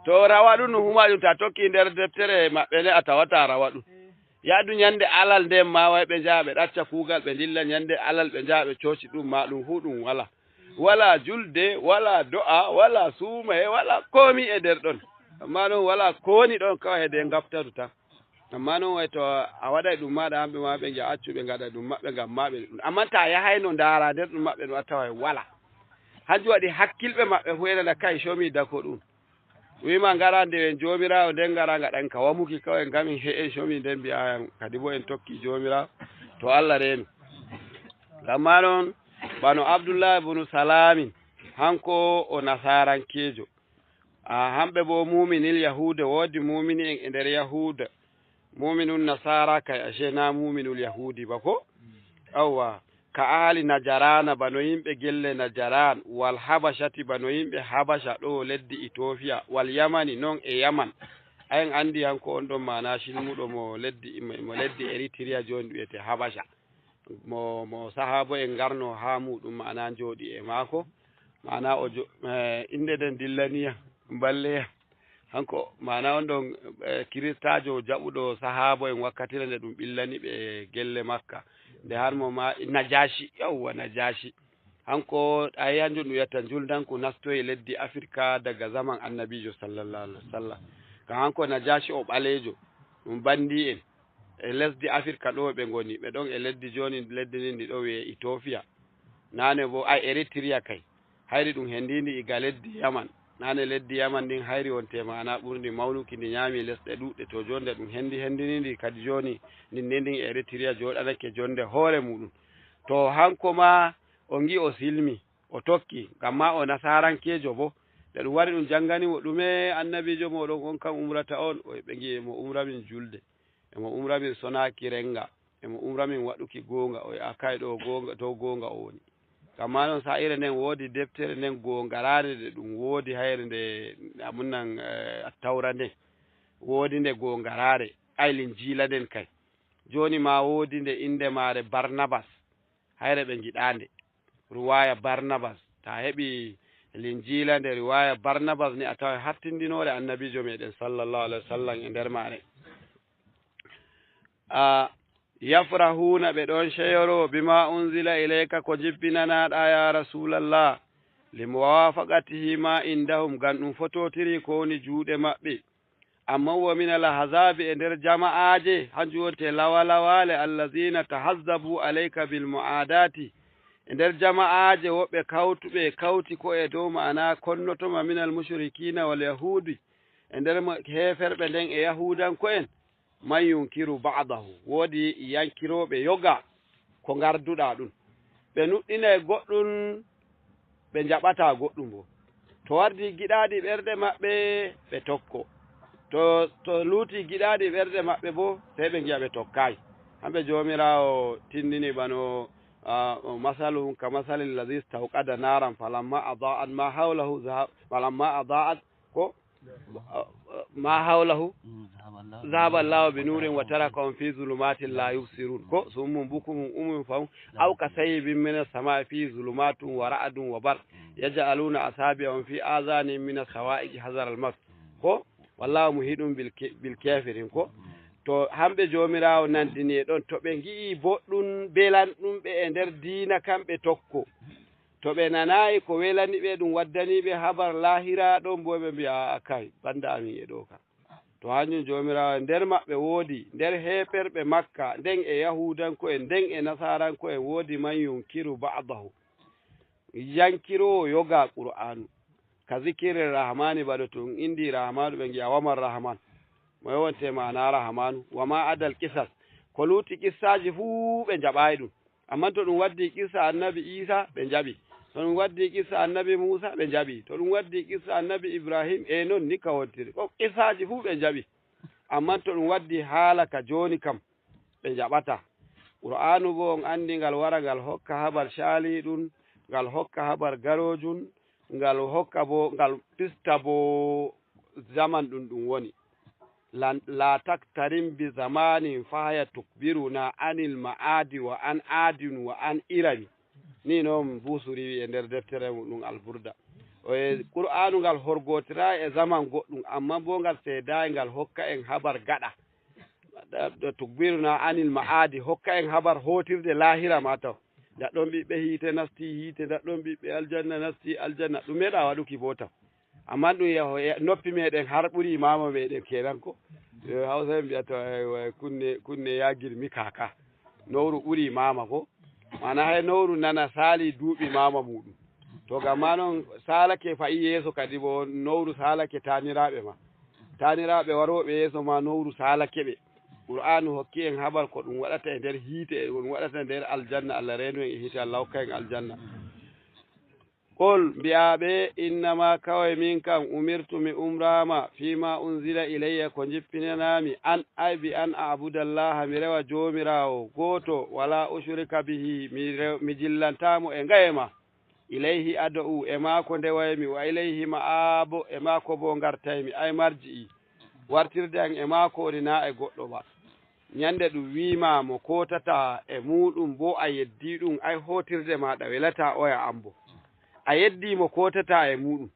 To rawa ɗum no huma ɗum ta tokki nder deftere maɓɓe ne a tawata rawa ɗum. Yaadu nyande alal nden ma way ɓe njaha ɓe ɗacca kuugal ɓe ndilla nyande alal ɓe njaha ɓe cooci ɗum ma ɗum hu ɗum wala. Wala julde, wala do'a, wala suumaye, wala komi e nder ɗon. Amma non wala ko woni ɗon kawai hede ngabtaru tan. Amma non way to a waɗay ɗum maɗa hamɓe ma ɓe ngi'a accu ɓe ngaɗa ɗum maɓɓe ngam ma ɓe ɗum. Amma ta yahayno ndaara nder ɗum maɓɓe ɗum a taway wala. Hanjum waɗi hakkilɓe maɓɓe fu ena da kay comi dako ɗum. Wima ngara nde en Joomiraawo nden ngara ngaɗan ka wamuki kawai ngam en he'en comi nden mbi'ayan kadi bo en tokki Joomiraawo. To Allah reenu. Amma non bano Abdullahi bunu Salaamin hanko o nasaarankeejo. A hamɓe bo muminil Yahuuda, woodi mumini en e nder Yahuuda. Muminun Nasaara kay, ashe na muminul Yahuudi ba ko? Awwa, ka ahali Najaraana, bano yimɓe gelle Najaraan, wal Habashati, bano yimɓe Habasha ɗo leddi Itoofiya, wal Yamani, non e Yaman. A en andi hanko on ɗon maana cilmuɗo mo leddi, mo leddi Eritiriya jooni ɗum wiyete Habasha. Mo, mo sahaabo en ngarno haa muuɗum, maana njooɗi e maako. Maana o jo-, eh, innde nden dillani yam, mballe yam. Hanko, maana on ɗon, eh, Kiristaajo jaɓuɗo sahaabo en wakkatire nde ɗum ɓillani ɓe gelle Makka. Nde har mo ma, Najaashi, yawwa, Najaashi. Hanko, a yi hanjum ɗum wiyata njulndanku nastoyi leddi Afirka daga zaman Annabiijo sallallahu alaihi wasallam. Ngam hanko Najaashi o ɓaleejo, ɗum banndi en. E lesdi Afirka ɗo ɓe ngoni, ɓe ɗon e leddi jooni, leddi ndin ndi ɗo wi'e Ethiopia. Naane bo, ay, Eritrea kay. Hayri ɗum hendiindi iga leddi Yaman. Naane leddi Yaman ndin hayri wonte maana ɓurndi mawnuki, ndi nyaami lesɗe ɗuuɗɗe. To jonde ɗum hendi, hendini ndi kadi jooni, ndin ne ndin Eritrea jooɗanake jonde hoore muɗum. To hanko ma o ngi o silmi, o tokki, ngam ma o nasarankeejo bo. Nde ɗum wari ɗum jangani mo, "Ɗume annabiijo moɗon on kam umrata on?" O ɓe ngi mo umra min julde. Emo umra min sonaaki renga, emo umra min waɗuki goonga. O wi'a, "Kay ɗo goonga, to goonga o woni." Ammaa non sa'ire nden woodi deftere nden goongaraare nde ɗum woodi hayre nde, amun nan, eh, Attawra nden. Woodi nde goongaraare, ay Linjiila nden kay. Jooni ma woodi nde innde maare Barnabas. Hayre ɓe ngiɗaa nde. Ruwaaya Barnabas. Ta heɓi Linjiila nde riwaaya Barnabas ni a tawa hattindinoore Annabiijo meɗen sallallahu alaihi wasallam e nder maare. A, yafrahuna, ɓe ɗon ceyoro, bima unzila ilayka, ko jippinanaɗa ya Rasulallah, li muwafaqatihi ma indahum, ngam ɗum fototiri ko woni juuɗe maɓɓe. Amma wa min al ahzabi, e nder jama'aaje, hanjum wonte lawalawaale, allazina tahazzabu alayka bil mu'adati, e nder jama'aaje woɓɓe kawtuɓe, kawti ko e dow ma'ana konnotoma min al mushrikina wal yahudi, e nder mo-, heeferɓe nden e yahuudanko'en, man yunkiru ba'dahu, woodi yankirooɓe yoga ko ngarduɗaa ɗum. Ɓe nuɗɗinay goɗɗum, ɓe njaɓataa goɗɗum bo. To wardi giɗaaɗi ɓerɗe maɓɓe, ɓe tokko. To, to luuti giɗaaɗi ɓerɗe maɓɓe bo, sey ɓe ngi'a ɓe tokkaay. Hamɓe Joomiraawo tindini bano, a, masaluhum ka masalil ladhi istawqada naran falamma adaa'at ma hawlahu zaha-, falamma adaa'at ko? Ma hawlahu. Mm, zahaba Allahu. Zahaba Allahu bi nurin wa tarakahum fi zulumatin la yubsirun. Ko? Summun bukumun umyun fahum. Aw ka sayyibin minas sama'i fi zulumatun wa ra'dun wa barq. Mm. Yaj'aluna asabi'ahum fi adhanihim minas sawa'iqi hazara al-maut. Mm. Ko? Wallahu muhidun bil ki-, bil kafirin. Ko? Mm. To hamɓe Joomiraawo nandini e ɗon, to ɓe ngi'i boɗɗum belanɗum ɓe e nder diina kam ɓe tokko. To ɓe nanaayi ko welani ɓe, ɗum waddani ɓe habar laahira, ɗon boo ɓe mbi'a, "Aa, kay, banda amin e ɗoo kam." To hanjum Joomiraawo, nder maɓɓe woodi, nder heeferɓe Makka, nden e Yahuudanko'en, nden e Nasaaranko'en, woodi man yunkiru ba'dahu. Yankiroowo yoga Qur'aanu. Ka zikiri Rahmaani, bado to ɗum indi Rahmaanu, ɓe ngi'a, "Wa man Rahman?" Moye wonte maana Rahmaanu? Wa ma adal qisas. Ko luuti qissaaji fuu ɓe njaɓaayi ɗum. Ammaa to ɗum waddi qissa Annabi Iisa, ɓe njaɓi. To ɗum waddi qissa Annabi Muusa, ɓe njaɓi. To ɗum waddi qissa Annabi Ibrahim, e non ni ka wontiri. Ko qissaaji fuu ɓe njaɓi. Ammaa to ɗum waddi haala ka jooni kam, ɓe njaɓataa. Qur'aanu boo on anndi ngal wara ngal hokka habar caaliiɗum, ngal hokka habar garoojum, ngal hokka boo, ngal fista boo zaman ɗum ɗum woni. Lan-, la taktarin bi zamanin fahaya tukbiruna anil ma'adi wa an adin wa an irami. Ni non Busiri wi'i e nder deftere mum ɗum Alburda. O e Qur'aanu ngal horgotira e zaman goɗɗum, ammaa boo ngal seedaay ngal hokka en habar gaɗa. Tukbiruna anil ma'adi, hokka en habar hootirde laahira ma taw. Ndaɗɗon ɓiɓɓe hiite nasti hiite, ndaɗɗon ɓiɓɓe aljanna nasti aljanna. Ɗum meeɗa waɗuki boo taw. Ammaa ɗum yaho, e, noppi meɗen har ɓuri maama meɗen kenan ko. Yo Hausa en mbi'ata, eh, eh, kunne, kunne ya girmi kaka. Nowru ɓuri maama ko. Maana hay nowru nana saali duuɓi maama muɗum. To gam ma non saalake fa'i yeeso kadi bo nowru saalake taaniraaɓe ma. Taaniraaɓe warooɓe yeeso ma nowru saalake ɓe. Qur'aanu hokki en habar ko ɗum waɗata e nder hiite, e ko ɗum waɗata e nder aljanna. Allah reenu en e hiite, Allah hokka en aljanna. Qul, mbi'aa ɓe, innamaa, kaway min kam, umirtu, mi umraama, fiimaa unzila ilayya, ko njippinanaa mi, an, ay bi an a'budallaha, mi rewa Joomiraawo gooto, walaa ushrika bihi, mi rew-, mi jillantaa mo e ngaye ma. Ilayhi ad'u, e maako ndewaymi, wa ilayhi ma'aabu, e maako boo ngartaymi, ay marji'i. Wartirde am e maako woni naa e goɗɗo ba. Nyannde ɗum wi'maa mo kootataa e muuɗum boo a yeddii ɗum, ay hootirde maaɗa welataa oya am boo. A yeddii mo kootataa e muuɗum.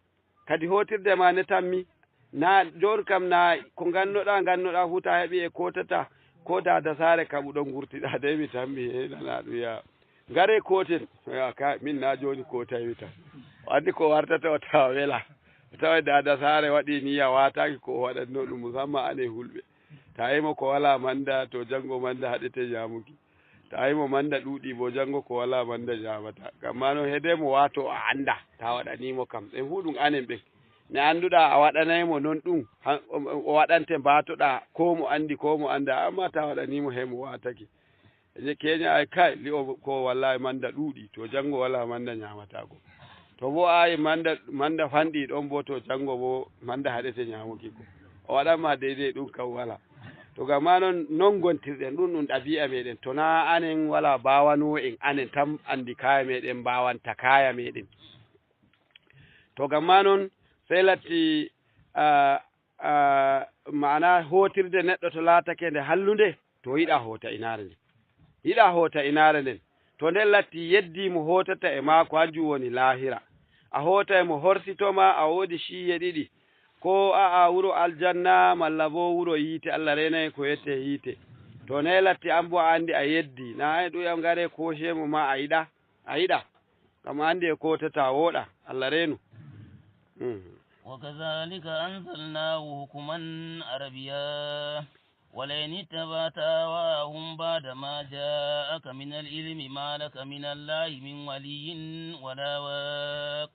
Kadi hootirde ma netanmi, naa jooni kam naa ko ngannoɗaa, ngannoɗaa fuu taa heɓi e kootataa, ko daada saare kaɓuɗon ngurtiɗaa de mi tammi, he, nanaa ɗum yaa. Ngaree kooten. Ya, ka, min naa jooni kootaymi tan. O anndi ko wartata o tawa welaa. O tawa daada saare waɗi niyya waataaki ko o waɗatnoo ɗum, musamman anen hulɓe. Taa yimo ko walaa mannda, to janngo mannda haɗete nyaamuki. Taa yimo mannda ɗuuɗi boo, janngo ko walaa mannda nyaamata. Ngam maa non, heedee mo waato o annda, taa waɗanii mo kam. Ɓen fuu ɗum anen ɓen. Ne annduɗaa a waɗanay mo non ɗum, ha, o, o waɗante mbaatoɗaa, koo mo anndi, koo mo anndaa, ammaa taa waɗanii mo, he mo waatake. E je keenya ay kay, li'o ko wallaahi mannda ɗuuɗi, to janngo walaa mannda nyaamataako. To boo ay mannda, mannda fanɗi ɗon boo, to janngo boo mannda haɗete nyaamuki ko. O waɗan ma deydey ɗum kam walaa. To ngam maa non, non ngontirɗen, ɗum ɗum ɗabi'a meeɗen. To naa anen walaa baawanoowo en, anen tan anndi kaaya meeɗen, mbaawanta kaaya meeɗen. To ngam maa non, sey latti, ah, ah, maana hootirde neɗɗo to laatake nde hallunde, to yiɗa hoota inaare nden. Yiɗa hoota inaare nden. To nden latti yeddii mo hootata e maako, hanjum woni laahira. A hootay mo horsito ma, a woodi ciiye ɗiɗi. Ko a'a wuro aljanna, malla boo wuro yiite, Allah reenay ko wi'etee yiite. To ne latti an boo a anndi a yeddii, naa ay ɗum yam ngaree koocee mo ma a yiɗa, a yiɗa. Ngam a anndi e kootata wooɗa, Allah reenu. Mhm. وكذلك أنزلناه حكما عربيا ولئن اتبعت أهواءهم بعد ما جاءك من العلم ما لك من الله من ولي ولا واق.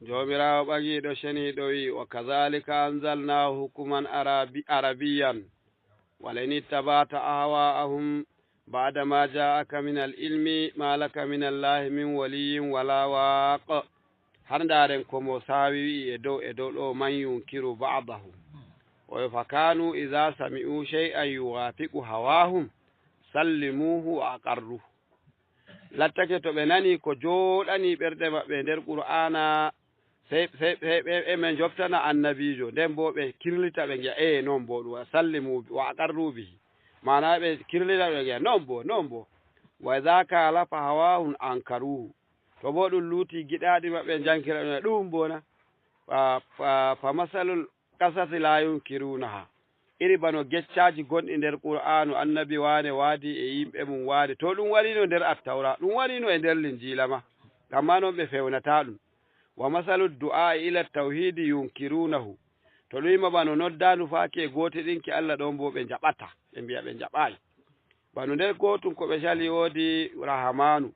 Joomiraawo ɓaŋiiɗo ceniiɗo wi'i, وكذلك أنزلناه حكما عربي-، عربيا ولئن اتبعت أهواءهم بعد ما جاءك من العلم ما لك من الله من ولي ولا واق. Har ndaaren ko mo saawi wi'i e dow, e dow ɗo, من ينكر بعضه. O wi'i, فكانوا إذا سمعوا شيئا يوافق هواهم سلموه وأقروه. Lattake to ɓe nani ko jooɗani ɓerɗe maɓɓe nder Qur'aana, sey, sey, sey ɓe, ɓe men njoftana annabiijo, nden boo ɓe kirlita ɓe ngi'a, ee, non boo ɗum, سلموا وأقروا به. Maana ɓe kirlita ɓe ngi'a, non boo, non boo. وإذا خالف هواهم أنكروه. To boo ɗum luuti giɗaaɗi maɓɓe, njankira ɗum, ɗum boo na. Fa, fa, فمثل القصص لا ينكرونها. Iri bano geccaaji gonɗi nder Qur'aanu, annabi waane waadi e yimɓe mum waane. To ɗum wariino nder Attawra, ɗum wariino e nder Linjiila ma. Ammaa non ɓe fewnataa ɗum. ومثل الدعاء إلى التوحيد ينكرونه. To ɗum wi'ima bano noddaandu faaki e gootiɗinki Allah, ɗon boo ɓe njaɓataa. Ɓe mbi'a ɓe njaɓaayi. Bano nder gootum ko ɓe cali woodi Rahamaanu.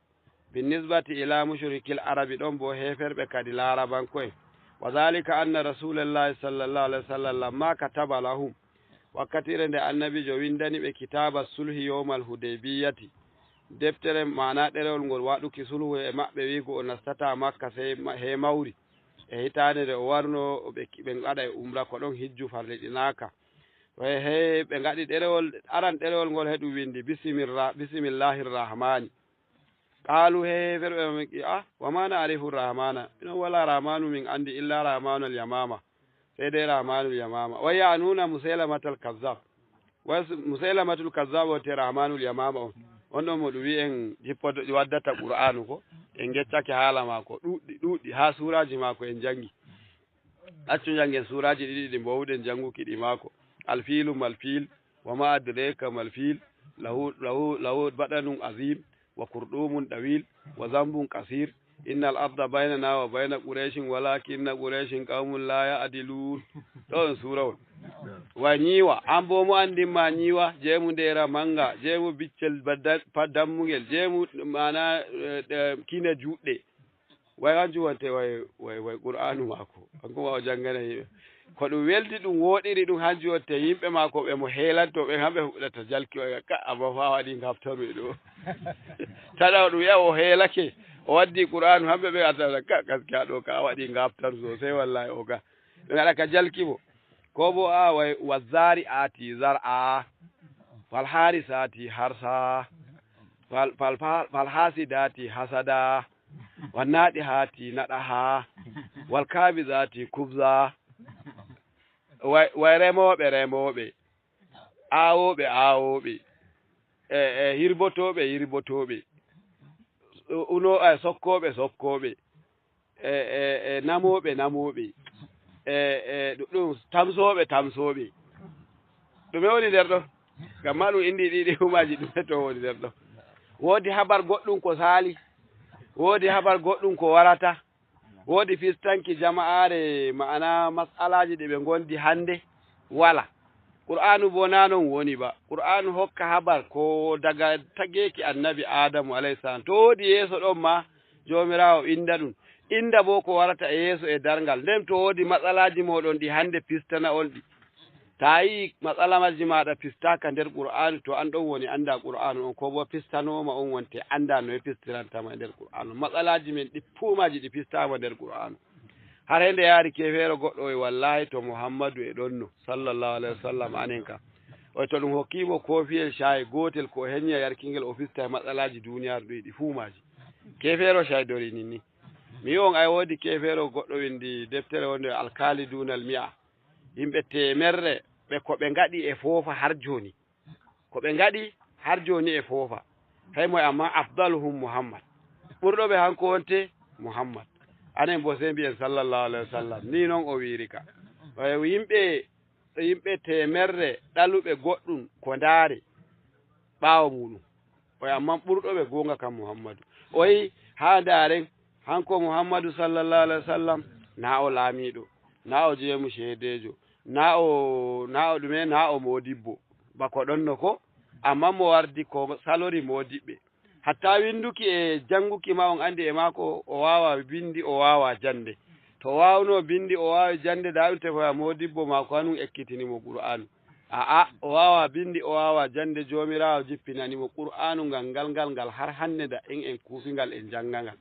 بالنسبة إلى مشركي العرب, ɗon boo heeferɓe kadi Laarabanko'en. وذلك أن رسول الله صلى الله عليه وسلم لما كتب لهم, wakkatiire nde annabiijo windani ɓe كتاب الصلح يوم الحديبية, deftere, maana ɗerewol ngol waɗuki sulhu e maɓɓe, wi'go o nastataa Makka sey ma-, he mawri. E hitaande nde o warno, ɓe, ɓe ngaɗa e umra, ko ɗon hijju farliɗinaaka. He, he, ɓe ngaɗi ɗerewol, aran ɗerewol ngol he ɗum windi, "Bismillah-, bismillahir rahmani." Qaalu, he, heeferɓe maɓɓe, "Ah, wa ma na'rifu rahmana." Minen walaa rahmanu min anndi, illa rahmanul yamama. Sey dey rahmanul yamama. Wa ya'nuna Musaylamatal Kazzab. Wa s-, Musaylamatul Kazzab wonte rahmanul yamama on. On ɗon mo ɗum wi'i en jippodo-, waddata Qur'aanu ko. En geccake haala maako. Ɗuuɗɗi, ɗuuɗɗi. Haa suuraaji maako en janngi. Accu njanngen suuraaji ɗiɗi ɗi mboowɗen jannguki ɗi maako. Alfiilu malfiil, wa ma adreeka malfiil, lahu, lahu, lahu baɗanun aziim, wa kurɗuumun ɗawiil, wa zambun kasiir, innal arda baynana wa bayna Qurayshin walaakinna Qurayshin qawmun laa ya'diluun. Ɗo on suurawol. Wa nyiiwa, an boo mo anndin ma nyiiwa, jeemu ndeera mannga, jeemu biccel badda-, pa-, dammungel, jeemu maana, eh, eh, kine juuɗɗe. Way hanjum wonte way, way, way Qur'aanu maako. Kanko ma o janngana yimɓe. Ko ɗum weldi, ɗum wooɗiri, ɗum hanjum wonte yimɓe maako ɓe mo heelanto, ɓen hamɓe fuɗɗata jalki, way ka, amma faa waɗi ngaftomi ɗo. Taɗa o ɗum wi'a o heelake, O waddi Qur'aanu, hamɓe ɓe adda ka, gaskiya ɗo ka waɗi ngaftan sosai wallahi o ga. Ɓe ngaɗa ka jalki mo. Ko bo a way, "Wa zari ati zar a, fal harisati harsa, fal, fal, fal, fal hasidati hasada, wa naɗi hati naɗa ha, wal kabi zati kubza." Way, way remoɓe, remoɓe. Aawooɓe, aawooɓe. E, e, hirbotooɓe, hirbotooɓe. Uno, e, sokkooɓe, sokkooɓe. E, e, e, namooɓe, namooɓe. E, e, ɗum, ɗum, tamsooɓe, tamsooɓe. Ɗume woni nder ɗo? Ngam ma ɗum indi ɗiɗi humaaji ɗume to woni nder ɗo. Woodi habar goɗɗum ko saali. Woodi habar goɗɗum ko warata. Woodi fistanki jama'aare, ma'ana mas'alaaji ɗi ɓe ngondi hannde? Wala. Qur'aanu bo na non woni ba. Qur'aanu hokka habar ko daga tageeki annabi Aadamu alayhi salam. To woodi yeeso ɗon ma, Joomiraawo inda ɗum. Inda bo ko warata e yeeso e darngal. Nden to woodi mas'alaaji mooɗon ɗi hannde pistana on ɗi. Ta yi'i mas'alaaji maaɗa pistaaka nder Qur'aanu, to an ɗon woni annda Qur'aanu on, ko bo pistanooma on wonte annda no e pistiranta ma nder Qur'aanu. Mas'alaaji men ɗi fuu maaji ɗi pistaama nder Qur'aanu. Har hende yaari kefeero goɗɗo o, wallahi to Muhammadu e ɗonno, sallallahu alaihi wasallam, anen ka. O to ɗum hokkiimo kofiyel shayi gootel ko o henya yarkingel o fista e mas'alaaji duniyaaru ɗi fuu maaji. Kefeero shayi dori ninni. Mi wi'on ay woodi kefeero goɗɗo windi deftere wonde Al-Khaliduna Al-Mi'a. Yimɓe teemerre ɓe ko ɓe ngaɗi e foofa har jooni. Ko ɓe ngaɗi har jooni e foofa. Hay moye amma afdaluhum Muhammad. Ɓurɗo ɓe hanko wonte Muhammad. Anen bo sey mbi'en sallallahu alaihi wasallam. Ni non o wiiri ka. O yimɓe, yimɓe teemerre ɗaluɓe goɗɗum ko ndaare ɓaawo muɗum. O yi amman ɓurɗo ɓe goonga kan Muhammadu. O yi haa ndaaren, hanko Muhammadu sallallahu alaihi wasallam, na o laamiiɗo, na o jeemu ceedeejo, na o, na o ɗume, na o moodibbo. Bako ɗonno ko, amman mo wardi ko salori moodibɓe. Hatta winduki e janguki ma on andi e maako, o waawa bindi, o waawa jande. To o waawno bindi, o waawi jande, da ɗum tefoya moodibbo maako hanun ekkitini mo Qur'aanu. A'a, o waawa bindi, o waawa jande, Joomiraawo jippinani mo Qur'aanu ngal, ngal, ngal, ngal har hannde da en, en kuufi ngal, en jannga ngal.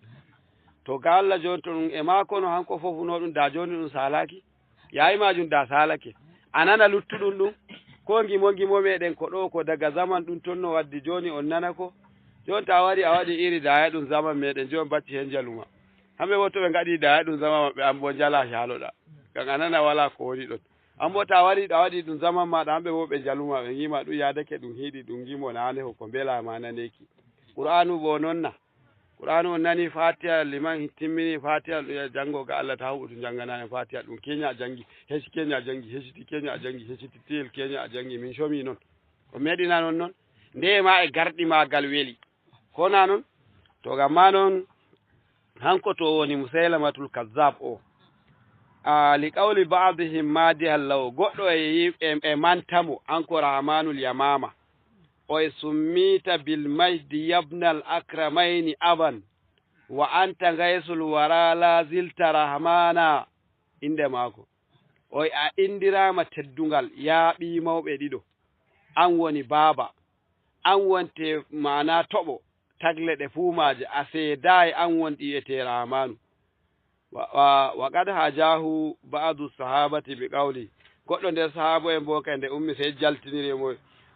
To ga Allah jooni to ɗum e maako no hanko fofuno ɗum, da jooni ɗum saalaaki? Yaayi maajum da saalake. A nana luttuɗum ɗum? Ko ngimo ngimo meɗen ko ɗo, ko daga zaman ɗum ton no waddi jooni on nana ko? Jooni ta wari a waɗi iri daya ɗum zaman meɗen, jooni bacci hen njaluma. Hamɓe bo to ɓe ngaɗi daya ɗum zaman maɓɓe, an bo njala caaloɗa. Ngam a nana wala ko woni ɗon. An bo ta wari a waɗi ɗum zaman maɗa, hamɓe bo ɓe njaluma, ɓe ngima ɗum yaadake, ɗum hiɗi, ɗum ngimo naane ko, ko mbela ma naneki. Qur'aanu bo non na. Qur'aanu on nani Fatiha, liman timmini Fatiha, ɗum ya jango ga Allah ta huɓutu jangana en Fatiha, ɗum kenya a jangi, hesi kenya a jangi, hesiti kenya a jangi, hesiti tiyel kenya a jangi, min somi non. O meɗina non non. Nde ma e garɗi ma gal weli. Ko na non? To gam ma non, hanko to woni Musailamatul Kazzab o. A, li qawli ba'dihim madihan lahu, goɗɗo e, e, e manta mo, hanko Rahmanul Yamama. O e summita bil majdi yabnal akramayni aban, wa anta gaysul wara la zilta Rahmana. Inde maako. O e a indirama teddungal, ya ɓii mawɓe ɗiɗo. An woni baaba. An wonte maana toɓo, tagle ɗe fuu maaje, a seedaay an wonɗi wi'etee Rahamanu. Wa, wa, wa qad hajahu ba'du sahabati bi qawli. Goɗɗo nder sahaabo en bo kay nde ummi sey jaltiniri mo.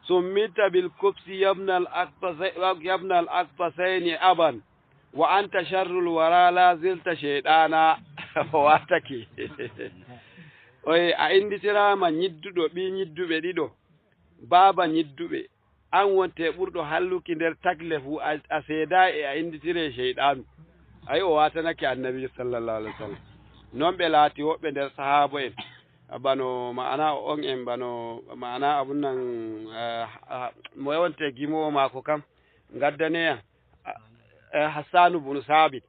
Summitta bil kubsi yabnal akbasa-, yabnal akbasayni aban. Wa anta sharrul wara la zilta shayɗana. O watake. Oye, a innditiraama nyidduɗo, ɓii nyidduɓe ɗiɗo, baaba nyidduɓe. An wonte ɓurɗo halluki nder tagle fuu, a, a seedaay e a innditire seyɗaanu. Ay, o waatanake Annabi sallallahu alaihi wasallam. Non ɓe laati woɓɓe nder sahaaba en. Bano ma'ana on en, bano ma'ana abun nan, eh, ah, mo wonte gimoowo maako kam, ngaddaneya, ah, eh, Hassanu bunu Saabit.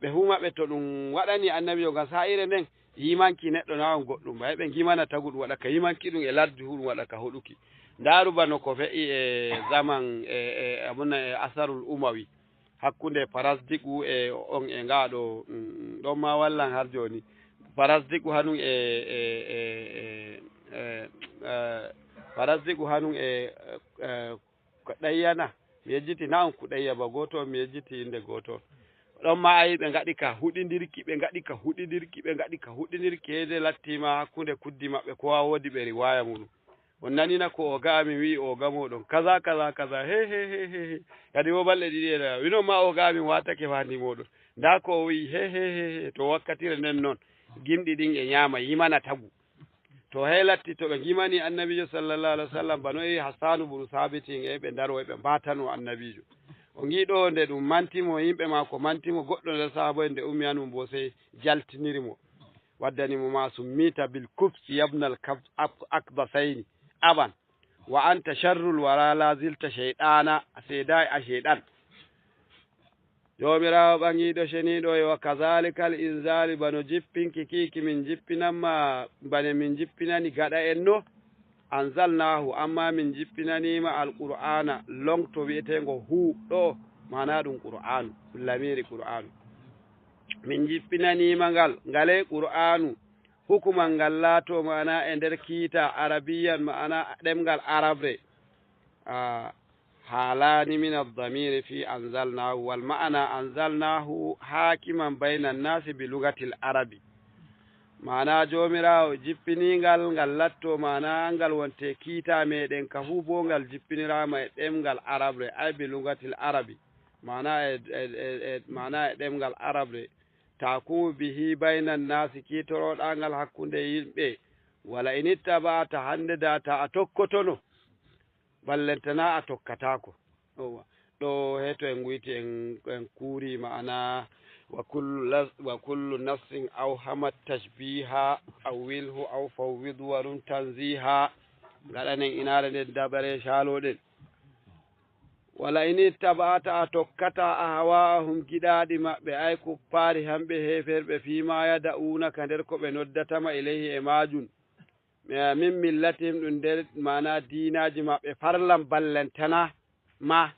Ɓe fuu maɓɓe to ɗum waɗani Annabi yo ngam saa'ire nden, yimanki neɗɗo na on goɗɗum, ɓay ɓe ngimana tagu ɗum waɗa ka yimanki ɗum e ladde fuu ɗum waɗa ka hoɗuki. Ndaaru bano ko fe'i e zaman e, e, abun nan e asarul umawi, hakkunde Parasdiku e on e ngaa ɗo, mm, ɗon ma wallan har jooni. Parasdiku hanun e, e, e, e, e, e, Parasdiku hanun e, e, e, Kuɗayya na? Mi yejjiti na on Kuɗayya ba gooto on, mi yejjiti innde gooto on. Ɗon ma ayi ɓe ngaɗi ka huɗindirki, ɓe ngaɗi ka huɗindirki, ɓe ngaɗi ka huɗindirki, heyde lattiima hakkunde kuddi maɓɓe, ko a woodi ɓe riwaaya muɗum. On nanina ko oga amin wi'i oga mooɗon, kaza, kaza, kaza, he, he, he, he, he. Kadi wo balɗe ɗiɗi e nana, wino ma oga amin waatake fandi mooɗon. Ndaa ko o wi'i, he, he, he, he, to wakkatire nden non, gimɗi ɗin e nyaama, yimana tagu. To he latti to ɓe ngimani Annabiijo sallallahu alaihi wasallam, bano e Hassanu bunu Sabitin e ɓe ndaro e ɓe mbatano Annabiijo. O ngi ɗo nde ɗum manti mo, yimɓe maako manti mo, goɗɗo nder sahaaba en nde ummi anum bo sey jaltiniri mo. Waddani mo ma summita bil kubsi yabnal kab-, ak-, akbasayni aban. Wa anta sharrul wara la zilta shayɗana, a seedaay a shayɗan. Joomiraawo ɓaŋiiɗo ceniiɗo e wa kazalikal inzali, bano jippinki kiiki min jippinanma, bane min jippinani gaɗa en no. Anzalnahu, amma min jippinaniima alqur'aana, loŋto wi'eteengo hu ɗo, maana ɗum qur'aanu, ɗum lamiiri qur'aanu. Min jippinaniima ngal, ngale qur'aanu, hukuman ngal laato, maana e nder kiita arabiyan, maana ɗemngal arabre. Ah, haalani min ad-damiri fi anzalnahu, wal ma'ana anzalnahu hakiman bayna an-nasi bi lugatil arabi. Maana Joomiraawo jippiniingal ngal latto, maana ngal wonte kiita meɗen ka fuu, bo ngal jippiniraama e ɗemngal arabre, ay bi lugatil arabi. Maana e, e, e, e, maana e ɗemngal arabre. Takumu bihi bayna an-nasi, kiitoroɗaa ngal hakkunde yimɓe. Wala in ittaba'ta, hande da ta a tokkotono. Ballentana a tokkataako. Yawwa. Ɗo heto en nguyti en, en kuuri ma'ana, wa kullu las-, wa kullu nassin awhamat tashbiha, awwilhu aw fawwid warum tanziha. Ngaɗanen inaare nden dabare caaloɗen. Wala in ittaba'ta, a tokkata, ahwa'ahum, giɗaaɗi maɓɓe, ay kuppaari hamɓe heeferɓe, fima yada'unaka, nder ko ɓe noddatama ilayhi e maajum. Eh, min millatihim, ɗum nder maana diinaaji maɓɓe, farlan ballentana ma.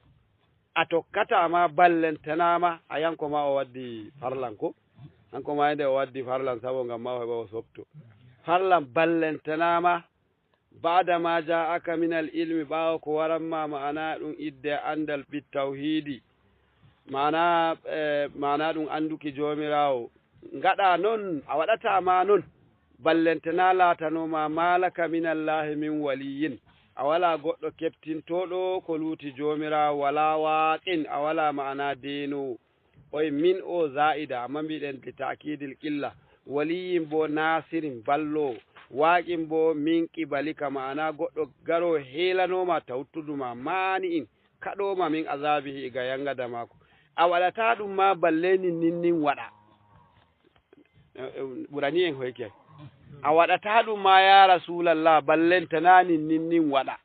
A tokkata ma ballentana ma, a yanko ma o waddi farlan ko? Hanko ma nde o waddi farlan sabo ngam ma o heɓa o sopto. Farlan ballentana ma, ba'da ma ja'aka min al-ilmi, ɓaawo ko waran ma, maana ɗum idde anndal bit tawhidi. Maana, eh, maana ɗum annduki Joomiraawo. Ngaɗa non, a waɗata ma non. Ballentana laatanoma ma laka min Allahi min waliyin. A wala goɗɗo keptintooɗo ko luuti Joomiraawo, wala waaqin, a wala maana deenoowo. Oye min o za'ida, amma mbiɗen li ta'kidil qilla. Waliyin bo nasirin balloowo. Waaqin bo min qibalika, maana goɗɗo garo heelanoma tawtudu ma maani'in. Kaɗoma min azabihi iga yangada maako. A waɗata ɗum ma balle nin nin nin waɗa. Eh, eh, ɓurani en hoyke. A waɗata ɗum ma ya Rasulallah, ballentana nin nin nin waɗa.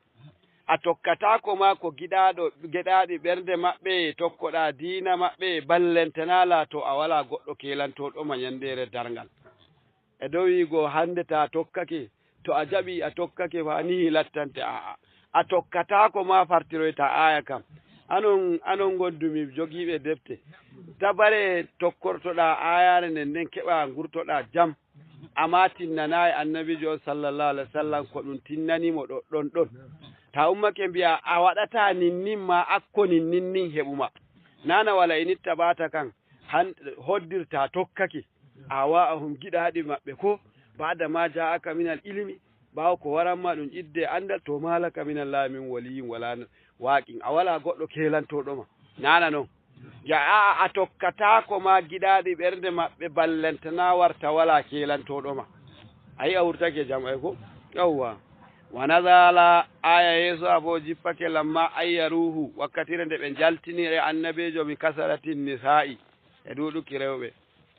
A tokkata ko ma ko giɗaɗo, geɗaɗi ɓernde maɓɓe, tokkoɗa diina maɓɓe, ballentana laato a wala goɗɗo kelantoɗo ma nyandere darngal. E dow wiigo hande ta tokkake, to a jaɓi a tokkake fa nihi lattante, a'a. A tokkataako ma fartiroyta aya kam. Anon, anon gondumi jogiiɓe defte. Tabare tokkortoɗa ayare nden, nden keɓa ngurtoɗa jam. Amma tinnanayi annabijo on sallallahu alaihi wasallam ko ɗum tinnani mo ɗo, ɗon ɗon. Ta ummake mbi'a a waɗata ninnin ma akko ninnin nin heɓuma. Nana wala initta ɓata kan han hoddirta tokkake. Awa'ahum giɗaɗi maɓɓe ko, ba'da ma ja'aka minal ilmi, ɓaawo ko waranma ɗum idde anndal, to ma laka minallahi min waliyyin wala n-, waqin, a wala goɗɗo keelantoɗo ma. Nana non. Ya, a'a, a tokkataako ma giɗaɗi ɓernde maɓɓe ballentana warta wala keelantoɗo ma. Ayi a wurtake jam ay ko? Yawwa. Wa nazala aya yeeso a bo jippake lamma ayya ruhu, wakkatire nde ɓe jaltinire annabijo bi kasaratin nisa'i, e ɗuɗuki rewɓe.